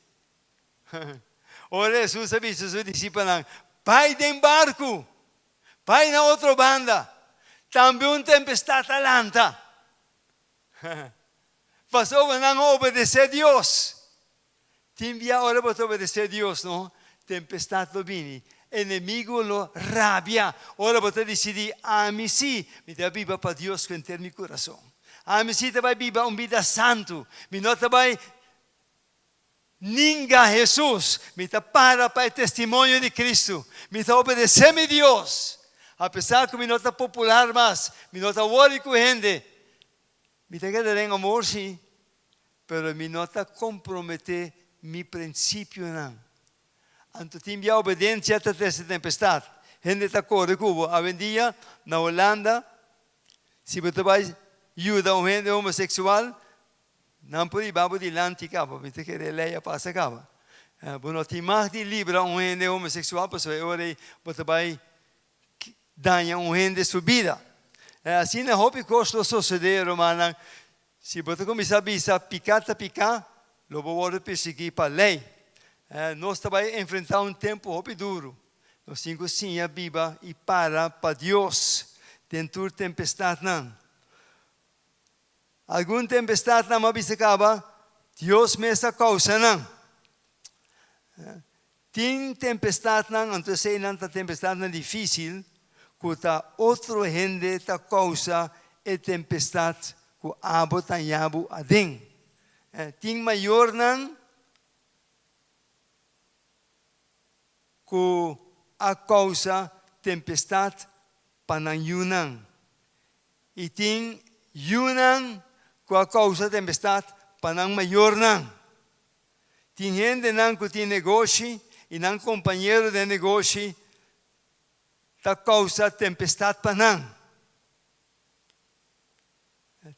[SPEAKER 3] Ora Hesus a bisa su disipelnan, Bai den barku, bai na otro banda, tambe un tempestad a lanta. Pasobra nan a obedesé Dios. Tin bia ora bo ta obedesé Dios, no? Tempestat lo bini, enemigu lo rabia ora bo ta disidí, Ami sí, mi ta biba pa Dios ku henter mi kurason. Ami sí ta bai biba un bida santu. Mi no ta bai ninga Hesus. Mi ta para pa e testimonio di Kristu. Mi ta obedesé mi Dios. Apesar ku mi no ta popular mas, mi no ta wòri ku hende, mi ta keda den amor sí. Pero mi no ta komprometé mi prinsipionan. Anto tin bia obedensia ta trese tempestat. Hende ta kore ku bo. Awendia na Holanda, Si bo ta bai yuda un hende homoseksual, nan por hiba bo dilanti kaba. Mi ta kere e lei a pasa kaba. Bo no tin mag di libra un hende homoseksual pasobra e ora ei bo ta bai daña un hende su bida. Asina hopi kos lo sosodé, rumannan. Si bo ta kuminsá bisa piká ta piká, lo bo wòrdu persiguí pa lei. Nos ta bai enfrentá un tempu hopi duru. Nos tin ku siña biba i para pa Dios den tur tempestatnan. Algun tempestatnan bo a bisa kaba, Dios mes a kousa nan. Tin tempestatnan, anto eseinan ta tempestatnan difísil, ku ta otro hende ta kousa e tempestat ku abo ta haña bo aden. Tin mayornan ku a kousa tempestat pa nan yunan, i tin yunan ku a kousa tempestat pa nan mayornan. Tin hendenan ku tin negoshi i nan kompañero den negoshi ta kousa tempestat pa nan.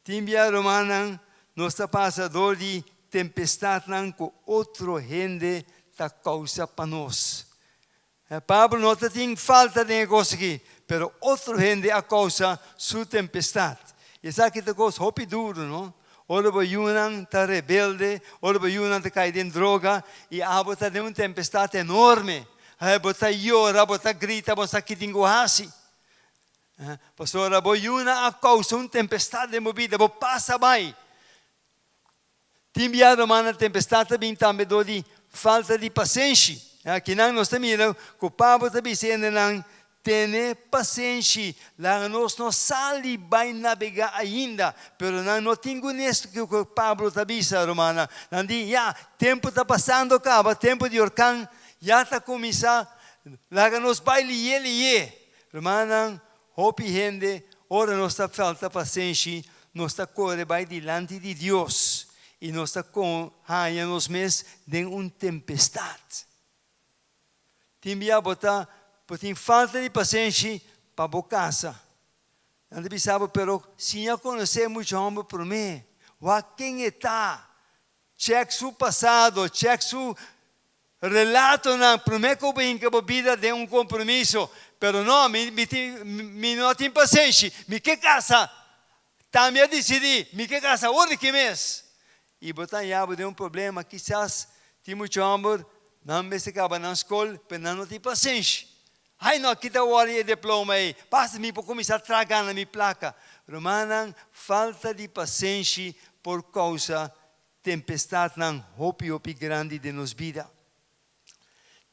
[SPEAKER 3] Tin bia rumannan nos ta pasa dor di tempestatnan ku otro hende ta kousa pa nos. Pablo no ta tin falta den e kos aki, pero otro hende a kousa su tempestat. I esaki ta kos hopi duru, no? Ora bo yunan ta rebelde, ora bo yunan ta kai den droga i abo ta den un tempestat enorme. Bo ta yora, bo ta grita, bo sa ki tin ku hasi. Pasobra bo yunan a kousa un tempestat den bo bida, bo pasa bai. Tin bia rumannan tempestat ta bin tambe dor di falta di pasenshi. Akinan nos ta mira ku Pablo ta bisa e hendenan, Tene pasenshi, laga nos no sali bai nabegá ainda. Pero nan no tin gunes ku Pablo ta bisa, rumannan. Nan di, Ya, tempu ta pasando kaba, tempu di orkan ya ta kuminsá, laga nos bai lihé lihé. Rumannan, hopi hende, ora nos ta falta pasenshi, nos ta kore bai dilanti di Dios i nos ta haña nos mes den un tempestat. Tin bia bo ta bo tin falta di pasenshi pa bo kasa. Nan ta bisa bo, pero siña konosé mucha hòmber promé. Wak ken e ta. Chèk su pasado, chèk su Relatonan, Promé ku bo hinka bo bida den un kompromiso, pero no, mi mi tin mi no tin pasenshi, mi ke kasa. Ta mi a disidí, mi ke kasa awor di ki mes. I bo ta haña bo den un problema, kisas tin mucha hòmber, nan mester kaba nan skol, pero nan no tin pasenshi. Ai no, kita wòrdu e diploma ei, basta mi por kuminsá traha gana mi plaka. Rumannan, falta di pasenshi por kousa Tempestatnan hopi hopi grandi den nos bida.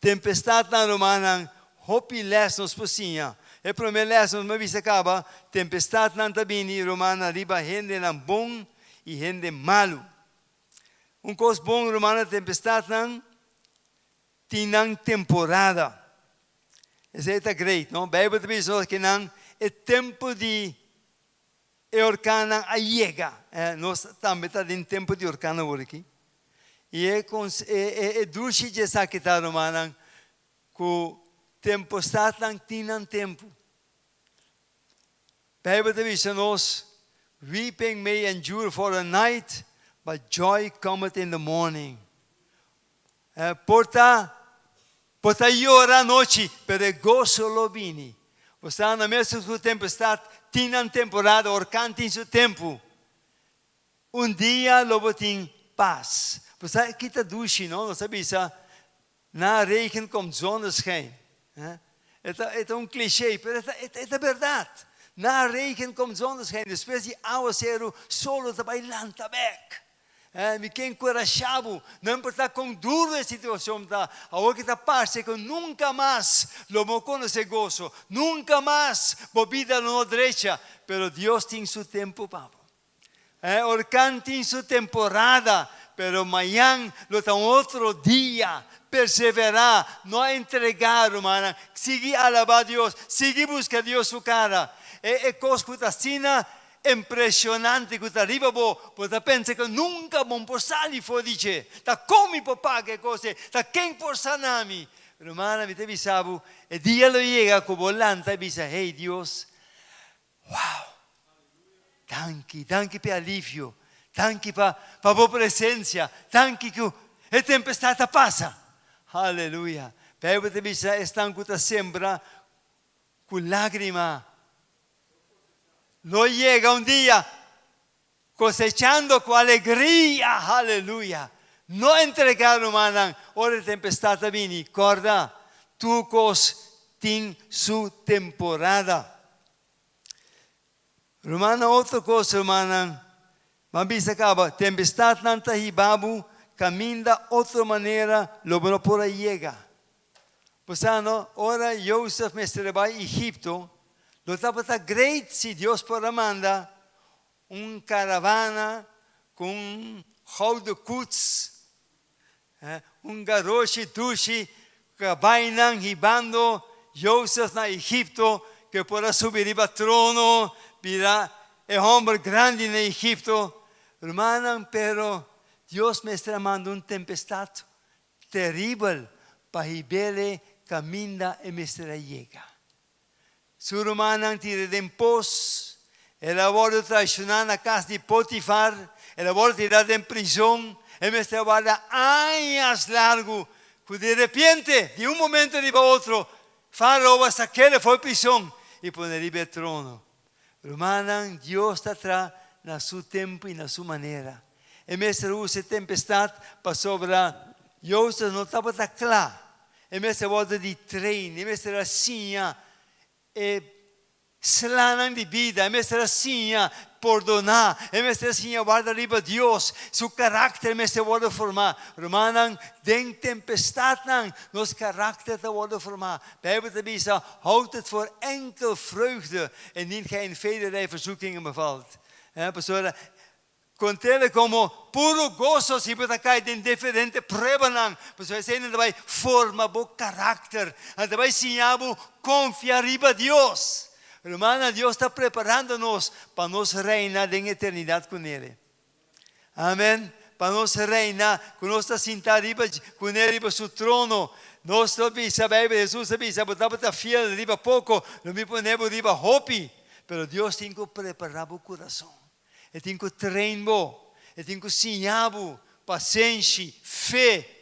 [SPEAKER 3] Tempestatnan rumannan hopi les nos por siña. E prome les nos a bisa kaba, tempestatnan ta bini rumannan riba hendenan bon i hende malu. Un kos bon rumannan tempestatnan tin nan temporada. Esei ta great no. Bijbel ta bisa nos ke nan e tempu di E orkannan a yega. Nos tambe ta den tempu di orkan awor aki. I e e dushi dje esaki ta, rumannan, ku tempostatnan tin nan tempu. Beibel ta bisa nos, Weeping may endure for a night, but joy cometh in the morning. Por ta Bo ta yora anochi, pero e goso lo bini. Bo sa na mesun ku tempestad tin nan temporada, orkan tin su tempu. Un dia lo bo tin pas. Bo sa ki ta dushi, no? Nos ta bisa, Na regen komt zonneschijn. E ta, e ta un cliché, pero e ta, e ta berdad. Na regen komt zonneschijn. Despues di awaseru, solo ta bai lanta bek. Mi ke enkurashá bo, no importá kon duru e situashon ta, awor ki ta parse ku nunka mas lo bo konosé goso, nunka mas bo bida lo no drecha, pero Dios tin su tempu pa bo. E orkan tin su temporada, pero mañan lo ta un otro dia. Perseverá, no entregá, rumannan. Sigui alabá Dios, sigui buska Dios su kara. E kos ku ta asina Impresionante cu ta riba bo, bo ta pensa cu nunca bo por sali for di dje. Ta con mi por paga e cos ei? Ta ken por sana mi? Rumannan, mi ta bisa bo, e dia lo yega cu bo lanta y bisa, Hey Dios, wow! Danki, danki pa e alivio. Danki pa pa bo presensia. Danki ku e tempestat a pasa. Aleluya. Beibel ta bisa esnan ku ta sembra ku lágrima lo yega un dia kosechando ku alegria. Aleluya. No entregá, rumannan, ora e tempestat ta bini. Kòrda, tur kos tin su temporada. Rumannan, otro kos, rumannan, mi a bisa kaba, tempestatnan ta hiba bo kaminda otro manera lo bo no por a yega. Bo sa no, ora Josef mester a bai Egipto, lo tabata great si Dios por a manda un karavana ku un gouden koets, un garoshi dushi kabainan hibando Josef na Egipto ku e por a subi riba trono bira e hòmber grandi na Egipto. Rumannan, pero Dios mester a manda un tempestat teribel pa hib'el kaminda e mester a yega. Su rumannan tir'é den pos, el a wòrdu traishoná na kas di Potifar, el a wòrdu tirá den prizon, e mester a warda añas largu, ku di repente, di un momento riba otro, Fárao a sak'é for prizon i pon'é riba e trono. Rumannan, Dios ta traha na su tempu i na su manera. E mester usa e tempestat pasobra Josef no tabata kla. E mester wòrdu di train, e mester a siña e slanan di bida, e mester a siña pordoná, e mester a siña warda riba Dios, su karakter mester wòrdu formá. Rumannan, den tempestatnan nos karakter ta wòrdu formá. Bijbel ta bisa, Houd het voor enkel vreugde indien gij in velerlei verzoekingen bevalt. Pasobra kont'e komo puro goso si bo ta kai den diferente pruebanan, pasobra eseinan ta bai forma bo karakter, nan ta bai siña bo konfia riba Dios. Rumannan, Dios ta preparando nos pa nos reina den eternidat kuné. Amen. Pa nos reina, ku nos ta sinta riba kuné riba su trono. Nos lo bisa, Beibel, Hesus a bisa, bo tabata fiel riba poko, lo mi pone bo riba hopi. Pero Dios tin ku prepará bo kurason. E tin ku train bo. E tin ku siña bo pasenshi, fe,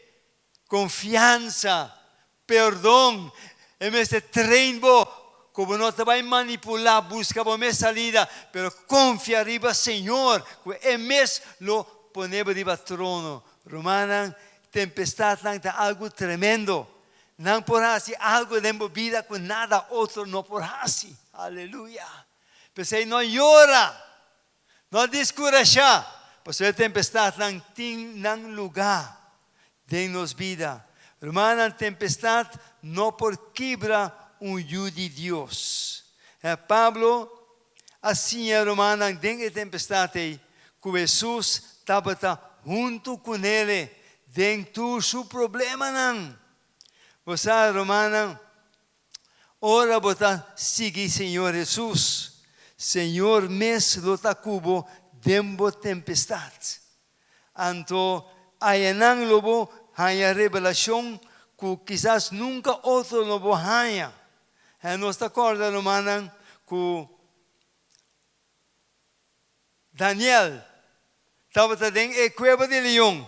[SPEAKER 3] Konfiansa, perdon, e mester train bo ku bo no ta bai manipulá, buska bo mes salida, pero konfia riba Señor ku e mes lo pone bo riba trono. Rumannan, tempestatnan ta algu tremendo. Nan por hasi algu den bo bida ku nada otro no por hasi. Aleluya! P'esei no yora. No diskurashá, pasobra e tempestatnan tin nan lugá den nos bida. Rumannan, tempestat no por kibra un yu di Dios. Pablo a siña rumannan den e tempestat ei ku Hesus tabata huntu kunele den tur su problemanan. Bo sa, rumannan, Ora bo ta sigui Señor Hesus, Señor mes lo ta ku bo den bo tempestat. Anto ayanan lo bo haña revelashon ku kisas nunka otro no bo haña. Nos ta kòrda, rumannan, ku Daniel tabata den e kueba di leon,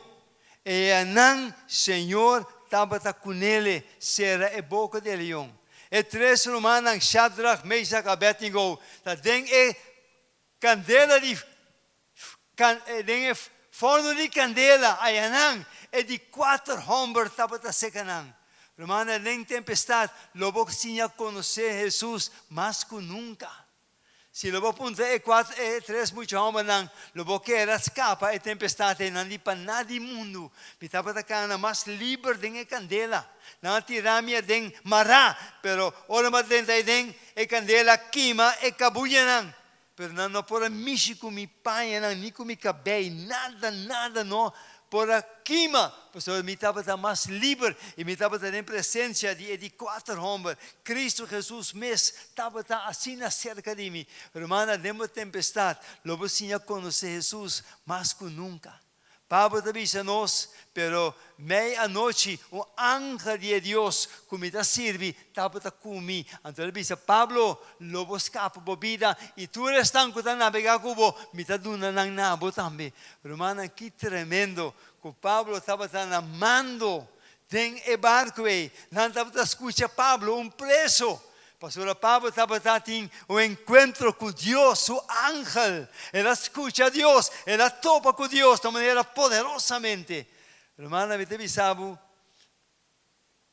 [SPEAKER 3] e anan Señor tabata kunele sera e boka di e leon. E tres rumannan Shadrach, Meshach, Abednego ta den e kandela di den e forno di kandela, ayanan e di kuater hòmber tabata seka nan. Rumannan, den tempestat lo bo siña konosé Hesus mas ku nunka. Si lo bo puntra e kuater e tres mucha hòmbernan, lo bo kere a skapa e tempestat ei? Nan di, Pa nada di mundu! Mi tabata kana mas liber den e kandela. Nan a tira mi aden mará, pero ora mi a drenta aden, e kandela a kima e kabuyanan. Pero nan no por a mishi ku mi pañanan ni ku mi kabei, nada, nada no por a kima, pasobra mi tabata mas liber i mi tabata den presensia di e di kuater hòmber. Kristu Hesus mes tabata asina serka di mi. Rumannan, den bo tempestat lo bo siña konosé Hesus mas ku nunka. Pablo ta bisa nos, Pero mei anochi un angel di e Dios ku mi ta sirbi tabata ku mi. Anto el a bisa, Pablo, lo bo skapa bo bida, i tur esnan ku ta nabegá ku bo, mi ta duna nan na bo tambe. Rumannan, ki tremendo ku Pablo tabata na mando den e barku ei! Nan tabata skucha Pablo, un preso, Pasobra Pablo tabata tin un enkuentro ku Dios, su angel. El a skucha Dios, el a topa ku Dios na un manera poderosamente. Rumannan, mi ta bisa bo,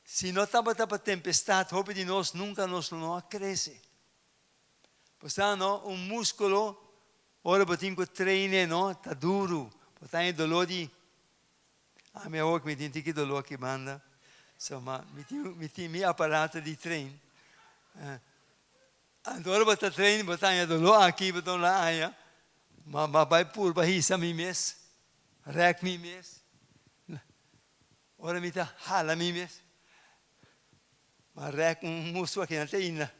[SPEAKER 3] si no tabata pa tempestat, hopi di nos nunka nos lo no a krese. Bo sa no, un múskulo, ora bo tin ku train'e no, ta duru. Bo ta haña doló di Ami awor ku mi tin tiki doló aki banda, so ma mi tin mi tin mi aparato di train. Anto ora bo ta train bo ta haña doló aki, bo ta doló aya, ma ma bai purba hisa mi mes, rèk mi mes. Ora mi ta hala mi mes, ma rèk un musku aki nan te ainda.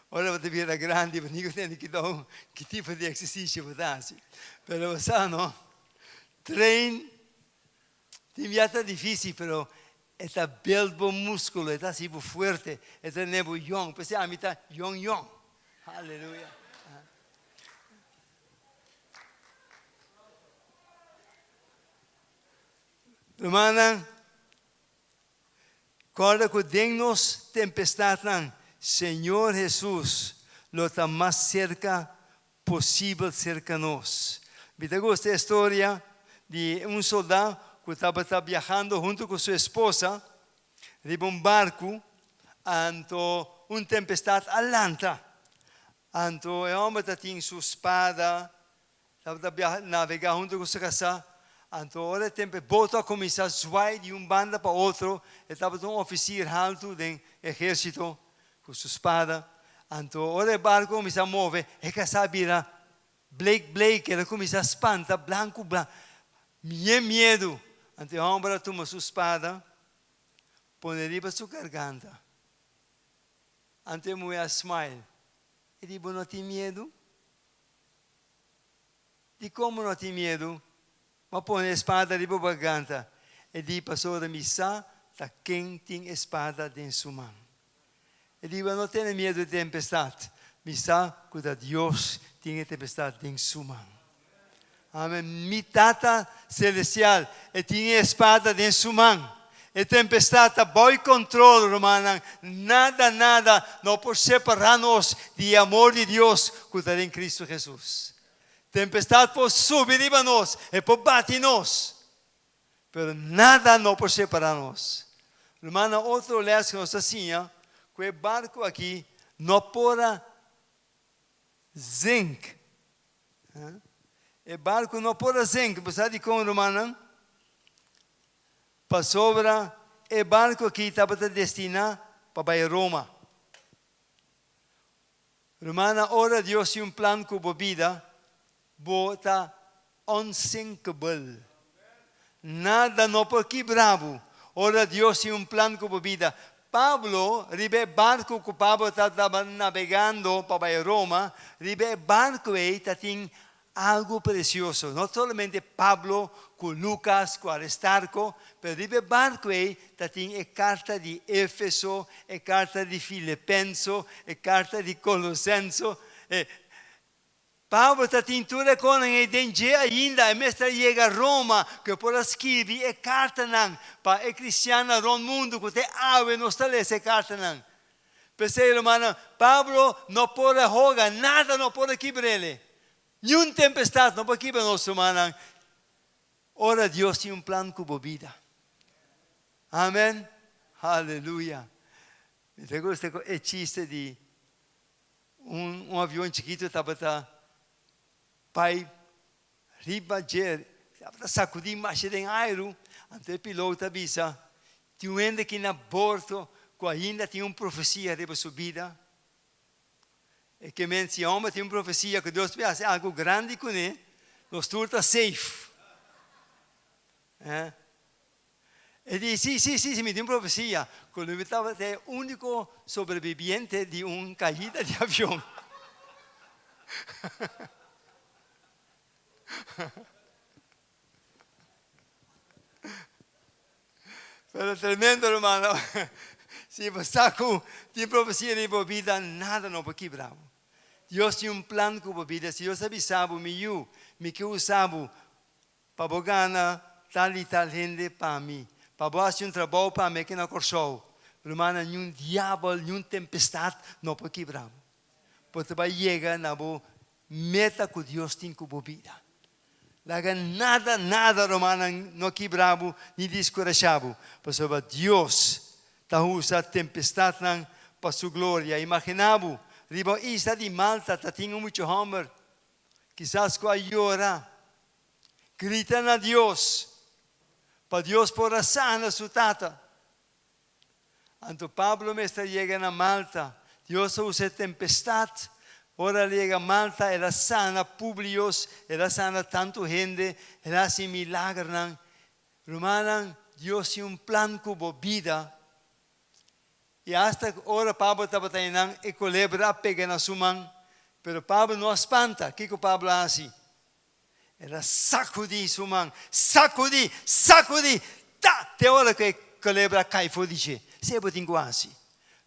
[SPEAKER 3] Ora bo ta bira grandi bo tin ku tende kidou ki tipo di ehersisio bo ta hasi. Pero bo sa no, train tin bia ta difisil pero e ta build bo muskulo, e ta hasi bo fuerte, e ta tene bo yong. P'esei ami ta yong yong. Aleluya. Rumannan. Kòrda ku den nos tempestatnan, Señor Hesus lo ta mas serka posibel serka nos. Mi ta gusta e storia di un soldá ku tabata biahando huntu ku su esposa riba un barku, anto un tempestat a lanta. Anto e hòmber ta tin su spada Tabata biaha navegá huntu ku su kasá. Anto ora e tempu e boto a kuminsá zwai di un banda pa otro, e tabata un ofisir haltu den ehérsito ku su spada. Anto ora e barku a kuminsá move, e kasá a bira bleek bleek, el a kuminsá spanta blanku blanku, yen miedu. Anto e hòmber a tuma su spada, pone riba su garganta. Anto e muhé a smile, e di, Bo no tin miedu? Dikon bo no tin miedu? Bo a pone e spada riba bo garganta. E di, Pasobra mi sa ta ken tin e spada den su man. E di, Bo no tene miedu di tempestat. Mi sa ku ta Dios tin e tempestat den su man. Amen. Mi Tata Selestial, e tin e spada den su man. E tempestat ta bou kontrol, rumannan. Nada, nada no por separá nos di e amor di Dios ku ta den Kristu Hesus. Tempestat por subi riba nos, e por bati nos, pero nada no por separá nos. Rumannan, otro lès ku nos ta siña, ku e barku aki no por a zink. E barku no por a zink. Bo sa dikon, rumannan? Pasobra e barku aki tabata destiná pa bai Roma. Rumannan, ora Dios tin un plan ku bo bida, bo ta unsinkable. Nada no por kibra bo ora Dios tin un plan ku bo bida. Pablo, riba e barku ku Pablo tabata nabegando pa bai Roma, riba e barku ei ta tin Algu presioso, no solamente Pablo ku Lukas ku Aristarko, pero riba e barku ei ta tin e karta di Efeso, e karta di Filipenso, e karta di Kolosenso. E Pablo ta tin tur e konan ei den dje ainda, e mester a yega Roma ku e por a skirbi e kartanan pa e kristiannan rònt mundu ku te awe nos ta lesa e kartanan. P'esei, rumannan, Pablo no por a hoga, nada no por a kibr'el. Niun tempestat no por kibra nos, rumannan, ora Dios tin un plan ku bo bida. Amen. Aleluya. Mi ta gusta ku e chiste di un un avion chikitu tabata bai Riba dje tabata sakudí masha den airu, anto e pilot a bisa, Tin un hende aki na bordo ku ainda tin un profesia riba su bida? E ke men, si e hòmber tin un profesia ku Dios por hasi algu grandi kuné, nos tur ta safe. E di, Sí, sí, sí, sí, mi tin un profesia ku lo mi tabata e úniko sobrebibiente di un kaida di avion. Pero tremendo, ruman. Si bo sa ku tin profesia den bo bida, nada no por kibra bo. Dios tin un plan ku bo bida. Si Dios a bisa bo, Mi yu, mi ke usa bo pa bo gana tal i tal hende pa mi, pa bo hasi un trabou pa mi aki na Kòrsou, rumannan, niun diabel, niun tempestat no por kibra bo. Bo ta bai yega na bo meta ku Dios tin ku bo bida. Laga nada, nada, rumannan, no kibra bo ni diskurashá bo, pasobra Dios ta usa tempestatnan pa su gloria. Imaginá bo, riba un isla di Malta ta tin un mucha hòmber, kisas ku a yora, grita na Dios pa Dios por a sana su tata. Anto Pablo mester yega na Malta. Dios a usa e tempestat. Ora el yega Malta, el a sana Publius, el a sana tantu hende, el a hasi milagernan. Rumannan, Dios tin un plan ku bo bida. I asta ora Pablo tabata einan, e kolebra a pega na su man. Pero Pablo no a spanta. Kiko Pablo a hasi? El a sakudí su man, sakudí, sakudí, ta! Te ora ku e kolebra a kai for di dje. Esei bo tin ku hasi.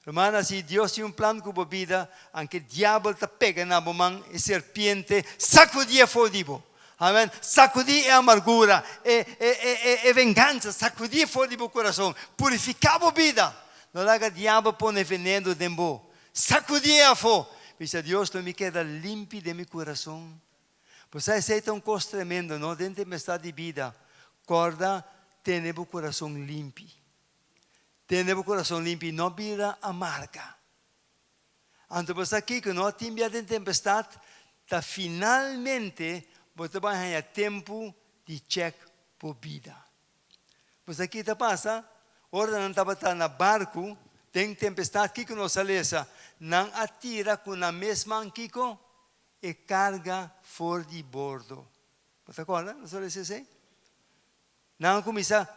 [SPEAKER 3] Rumannan, si Dios tin un plan ku bo bida, anke diabel ta pega na bo man, e serpiente, sakudié for di bo. Amen. Sakudí e amargura, e, e, e, e, e vengansa, sakudié for di bo kurason. Purifiká bo bida. No laga diabel pone veneno den bo. Sakudié afó. Bisa Dios, lo mi keda limpi den mi kurason. Bo sa esei ta un kos tremendo, no? Den tempestad di bida, kòrda tene bo kurason limpi. Tene bo kurason limpi, no bira amarga. Anto bo sa kiko, no tin bia den tempestad, ta finalmente bo ta bai haña tempu di chèk bo bida. Bo sa ki ta pasa? Ora nan tabata na barku den tempestad, kiko nos a lesa? Nan a tira ku nan mes man kiko? E karga for di bordo. Bo ta kòrda nos a lesa esei? Nan a kuminsá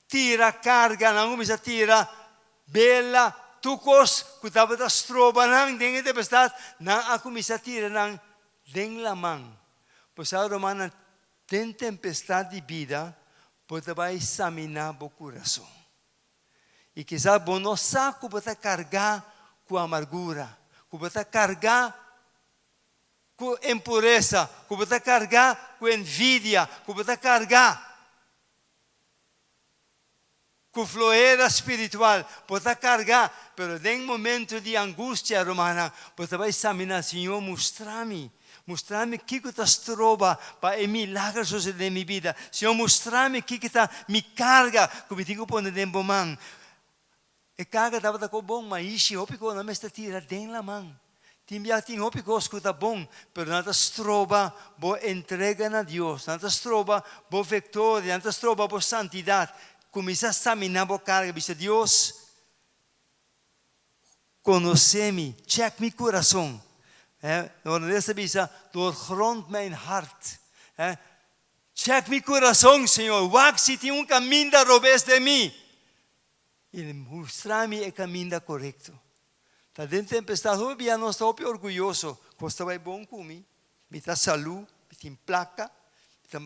[SPEAKER 3] tira karga, nan a kuminsá tira bela, tur kos ku tabata stroba nan den e tempestat, nan a kuminsá tira nan den laman. Bo sa, rumannan, den tempestat di bida, bo ta bai saminá bo kurason. I kisas bo no sa ku bo ta kargá ku amargura, ku bo ta kargá ku impuresa, ku bo ta kargá ku envidia, ku bo ta kargá ku flohera spiritual, bo ta kargá. Pero den momento di angustia, rumannan, bo ta bai saminá, Señor, mustra mi Mustra mi kiko ta stroba pa e milager sosede den mi bida. Señor, mustra mi kiko ta mi karga ku mi tin ku pone den bo man. E karga tabata ko bon, ma ishi hopi kos nan mester tira den laman. Tin bia tin hopi kos ku ta bon, pero nan ta stroba bo entrega na Dios, nan ta stroba bo viktoria, nan ta stroba bo santidat. Kuminsá saminá bo karga, bisa Dios, Konosé mi, check mi kurason. E holandés ta bisa, Doorgrond mijn hart. E, check mi kurason, Señor, wak si tin un kaminda robes den mi. I mustra mi e kaminda korekto. Ta den tempestad hopi bia nos ta hopi orguyoso, kos ta bai bon ku mi, mi ta salú, mi tin plaka, mi ta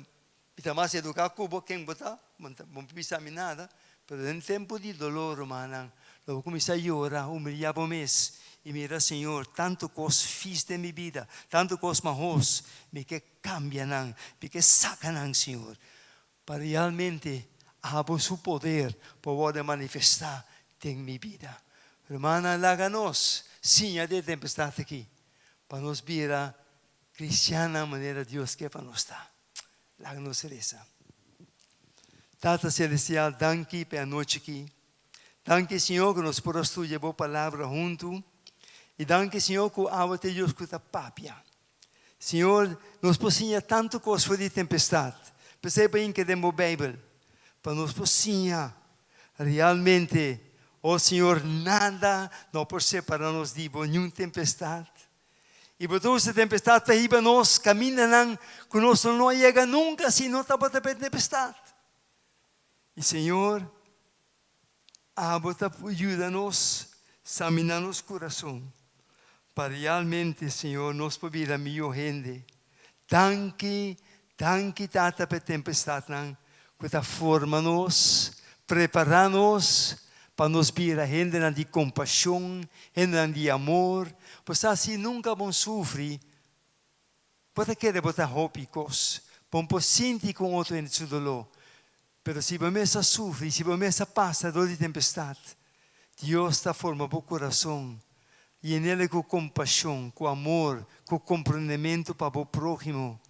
[SPEAKER 3] Mi ta mas eduká ku bo, ken bo ta? Bo no ta bisa mi nada. Pero den tempu di dolor, rumannan, lo bo kuminsá yora, humiliá bo mes i mira, Señor, tantu kos fis den mi bida, tantu kos mahos, mi ke kambia nan, mi ke saka nan, Señor, pa realmente abo su poder por wòrdu manifestá den mi bida. Rumannan, laga nos siña di e tempestat aki pa nos bira kristiannan manera Dios ke pa nos ta. Laga nos resa. Tata Celestial, danki pa e anochi aki. Danki, Señor, ku nos por a studia Bo Palabra huntu. I danki, Señor, ku abo ta e Dios ku ta papia. Señor, nos por siña tantu kos for di tempestat. P'esei bo hinka den Bo Beibel, pa nos por siña realmente, oh Señor, nada no por separa nos di Bo, niun tempestat. I bo ta usa tempestat pa hiba nos kamindanan ku nos lo no a yega nunka si no tabata pa e tempestat. I Señor, abo ta yuda nos saminá nos kurason pa realmente, Señor, nos por bira mihó hende. Danki, danki Tata pa e tempestatnan ku ta forma nos. Prepará nos pa nos bira hendenan di kompashon, hendenan di amor. Bo sa si nunka bon sufri, bo ta kere bo ta hopi kos. Bon por sinti ku un otro hende su doló. Pero si bo mes a sufri, si bo mes a pasa dor di tempestat, Dios ta forma bo kurason, yen'el ku kompashon, ku amor, ku komprondementu pa bo próhimo.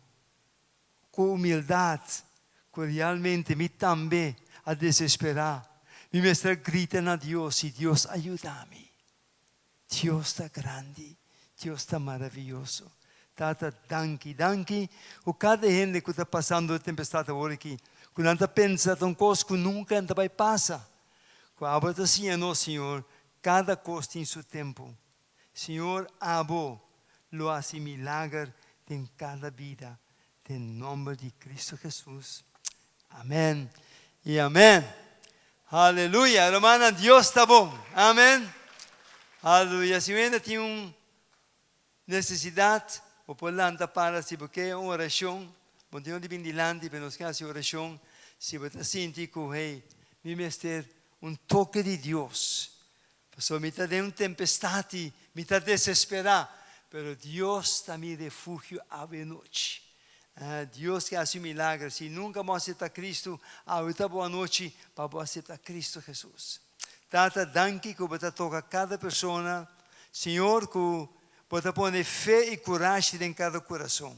[SPEAKER 3] Ku humildat, ku realmente mi tambe a desesperá, mi mester a grita na Dios i Dios a yuda mi. Dios ta grandi, Dios ta maravioso. Tata, danki, danki ku kada hende ku ta pasando e tempestat awor aki, ku nan ta pensa ta un kos ku nunka nan ta bai pasa. Ku abo ta siña nos, Señor, kada kos tin su tempu. Señor abo lo haci milager den cada bida den nomber di Cristo Jesus amen y amen aleluya hermana Dios ta bon amen aleluya si wenda tin un necesidad bo por lanta para si bo ke un oracion bo tin di bin dilanti pero nos ke haci oracion si bo ta sinti cu hey mi mester un toke di Dios Pasobra mi ta den un tempestat i mi ta desesperá, pero Dios ta mi refugio awe nochi. Dios ke hasi un milager. Si nunka bo aseptá Kristu, awe ta bo anochi pa bo aseptá Kristu Hesus. Tata, danki ku bo ta toka kada persona. Señor, ku bo ta pone fe i kurashi den kada kurason.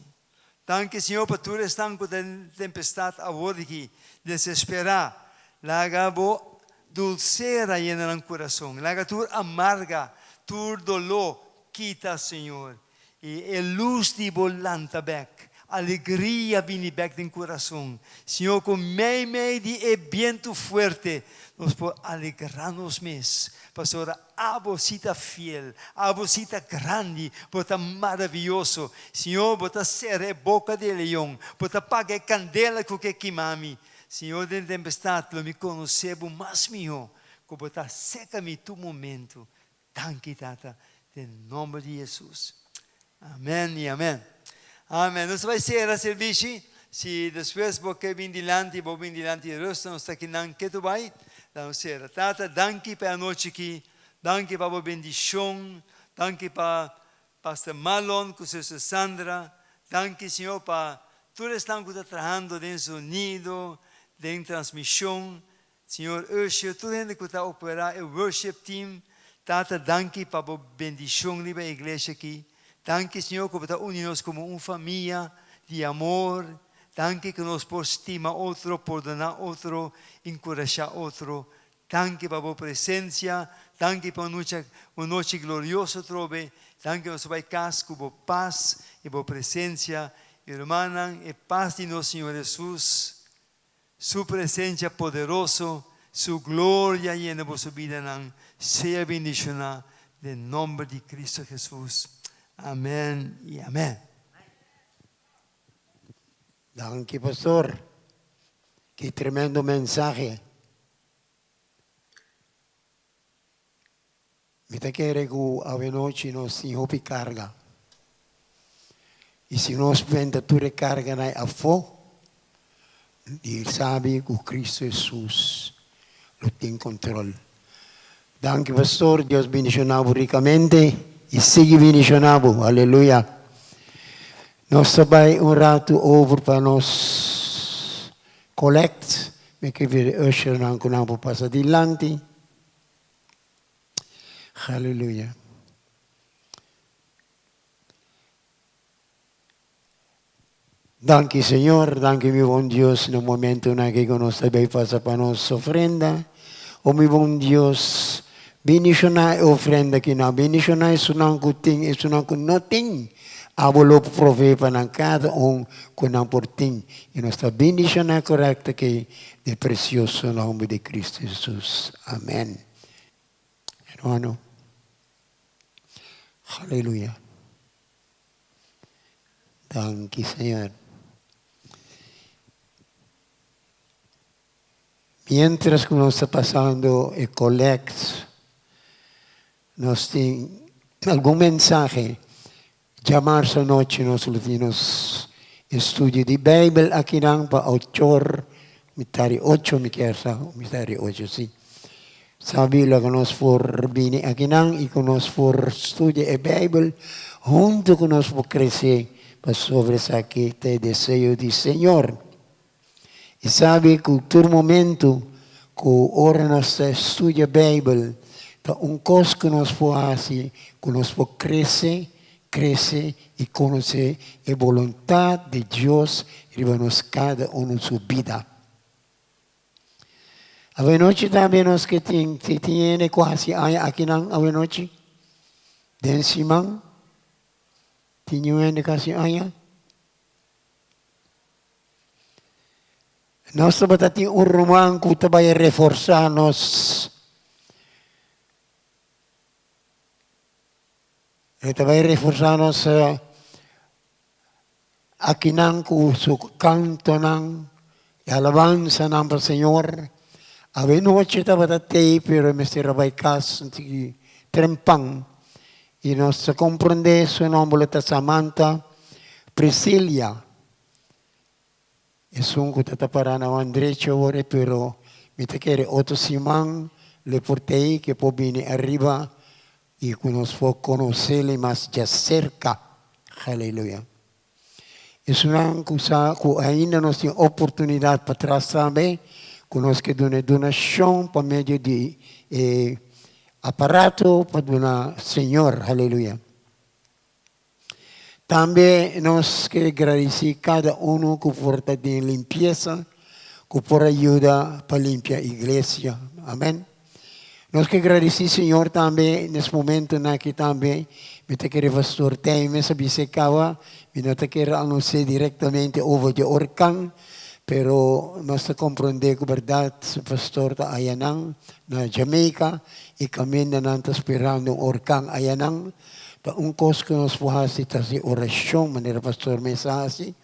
[SPEAKER 3] Danki, Señor, pa tur esnan ku ta den tempestat awor aki, desesperá. Laga bo dulsera yena nan kurason. Laga tur amarga, tur doló kita, Señor. I e lus di bo lanta bèk. Alegria bini bèk den kurason. Señor, ku meimei di e bientu fuerte, nos por alegrá nos mes, pasobra Abo si ta fiel, abo si ta grandi, bo ta maravioso. Señor, bo ta sera e boka di e leon, bo ta paga e kandela ku ke kima mi. Señor, den tempestat lo mi konosé bo mas mihó, ku bo ta seka mi tur momentu. Danki, Tata, den nomber di Hesus. Amen i amen. Amen. Nos ta bai sera servishi. Si despues bo ke bin dilanti, bo bin dilanti i rusta. Nos ta kinan ketu bai. La nos sera. Tata, danki pa e anochi aki. Danki pa bo bendishon. Danki pa Pastor Marlon ku Zuster Sandra. Danki, Señor, pa tur esnan ku ta trahando den sonido, den transmishon. Señor Usher, tur hende ku ta operá e worship team, Tata danki pa bo bendishon riba e iglesia aki. Danki Señor ku bo ta uni nos komo un famia di amor. Danki ku nos por stima otro, pordoná otro, enkurashá otro. Danki pa bo presensia. Danki pa un nochi un nochi glorioso atrobe. Danki nos ta bai kas ku bo pas i bo presensia. I rumannan, e pas di nos Señor Hesus Su presencia poderoso, Su gloria yena boso bidanan. Sea bendiciona den nomber di Cristo Jesus. Amen y amen.
[SPEAKER 1] Danki pastor. Ki tremendo mensahe. Mi ta kere ku awenochi nos tin hopi karga. I si nos benta tur e karganan afó, di sabi ku Kristu Hesus lo tin kontrol. Danki pastor, Dios bendishona bo rikamente i sigui bendishona bo. Aleluya. Nos ta bai un ratu over pa nos collect. Mi ke pidi ushernan ku nan por pasa dilanti. Haleluya. Danki Señor, danki mi bon Dios na momentonan aki ku nos ta bay pasa pa nos ofrenda. O mi bon Dios, bendiciona e ofrenda aki nan, bendiciona esunnan ku tin, esunnan ku no tin. Abo lo provee pa nan kada un ku nan por tin. I nos ta bendiciona korekto aki den precioso nomber di Cristo Jesus. Amen. Hermano. Aleluya. Danki Señor. Mientras ku nos ta pasando e collect, nos tin algun mensahe. Djamarsa anochi nos lo tin nos estudio di Bijbel akinan pa ochor. Mitar di ocho mi kier sa, mitar di ocho si. Sabi laga nos por bini akinan i ku nos por studia e Beibel huntu ku nos por krese pasobra esaki ta e deseo di Señor. I sabi ku tur momentu ku ora nos ta studia Beibel ta un kos ku nos por hasi ku nos por krese, krese i konosé e boluntat di Dios riba nos kada unu su bida. Awenochi tambe nos ke tin, si tin hende ku hasi aña akinan awenochi, den siman, tin niun hende ku hasi aña? Nos tabata tin un ruman ku ta bai reforsá nos. E ta bai reforsá nos akinan ku su kantonan i alabansanan pa Señor. Awenochi tabata tei pero e mester a bai kas un tiki trempan i nos ta komprendé su nomber lo ta Samantha Priscilia. Esun ku ta ta pará na man drechi awor e pero mi ta kere otro siman lo e por ta ei ku e por bini ariba i ku nos por konosele mas djaserka. Haleluya. Esunnan ku sa ku ainda nos tin oportunidat pa tras tambe ku nos ke duna e donashon pa medio di e aparato pa duna Señor. Haleluya. Tambe nos ke gradisí kada unu ku por ta den limpiesa, ku por a yuda pa limpia iglesia. Amen. Nos ke gradisí Señor tambe nes momentonan aki tambe. Mi ta kere Pastor Tijmes a bisa e kaba, mi no ta kere anunsi'é direktamente over di orkan, pero nos ta komprondé ku bèrdat su pastor ta ayanan na Jamaica i kaminda nan ta sperando un orkan ayanan. Ta un kos ku nos por hasi ta hasi orashon manera pastor mes a hasi.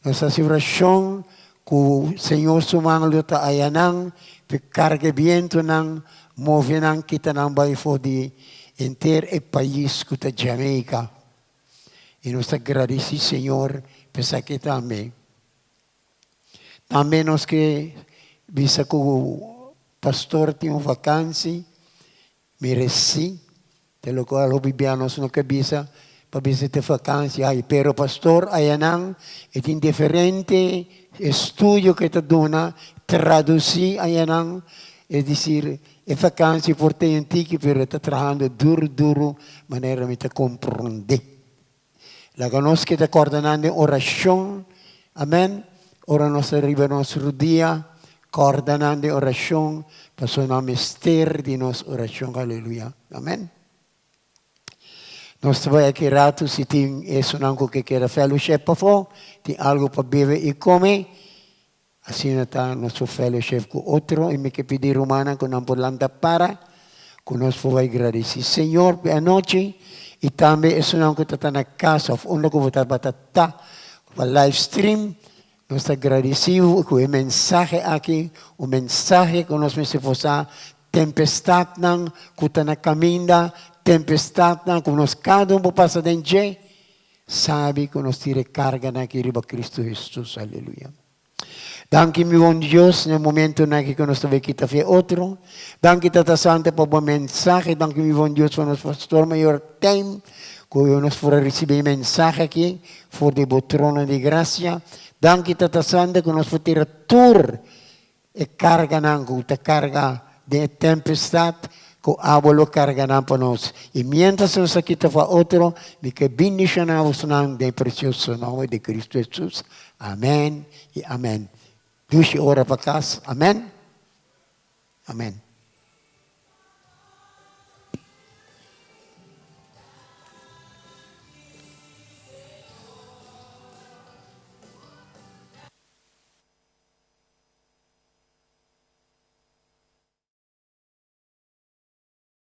[SPEAKER 1] Nos hasi orashon ku Señor su man lo ta aya nan p'e karga e bientunan, move nan, kita nan bai for di henter e pais ku ta Jamaica. I nos ta gradisí Señor pa esaki tambe. Tambe nos ke bisa ku pastor tin un vakansi. Mira si, te locual hopi bia nos no ke bisa pa bisa te vakantie ay, pero pastor ayanan e tin diferente estudio ke ta duna traduci ayanan, es decir e vakantie por ta un tiki pero e ta trahando duro duro manera mi ta compronde. Laga nos keda kòrda nan den orashon. Amèn. Ora nos ta riba nos rudia, kòrda nan den orashon, pasobra nan mester di nos orashon. Aleluya. Amèn. Nos ta bai aki ratu si tin esunnan ku ke keda fellowship pafó, tin algu pa bebe i kome. Asina ta nos por fellowship ku otro i mi ke pidi rumannan ku nan por lanta para ku nos por bai gradisí Señor p'e anochi i tambe esunnan ku ta ta na kas òf unda ku bo tabata ta pa live stream nos ta gradisí bo ku e mensahe aki un mensahe ku nos mester por sa tempestatnan ku ta na kaminda tempestatnan ku nos kada un por pasa den dje Sabi ku nos tira e karganan aki riba Kristu Hesus. Aleluya. Danki mi bon Dios na e momentonan aki ku nos ta bai kita fe otro. Danki Tata Santo pa bo mensahe. Danki mi bon Dios pa nos pastor mayor Tijm ku nos por a risibi e mensahe aki for di bo trono di grasia. Danki Tata Santo ku nos por tira tur E karganan ku ta karga den e tempestat, ku abo lo karga nan pa nos. I miéntras nos a kita pa otro, mi ke bindishoná bosonan den e presioso nòmber di Kristu Hesus. Amèn i amèn. Dushi ora pa kas. Amèn. Amèn.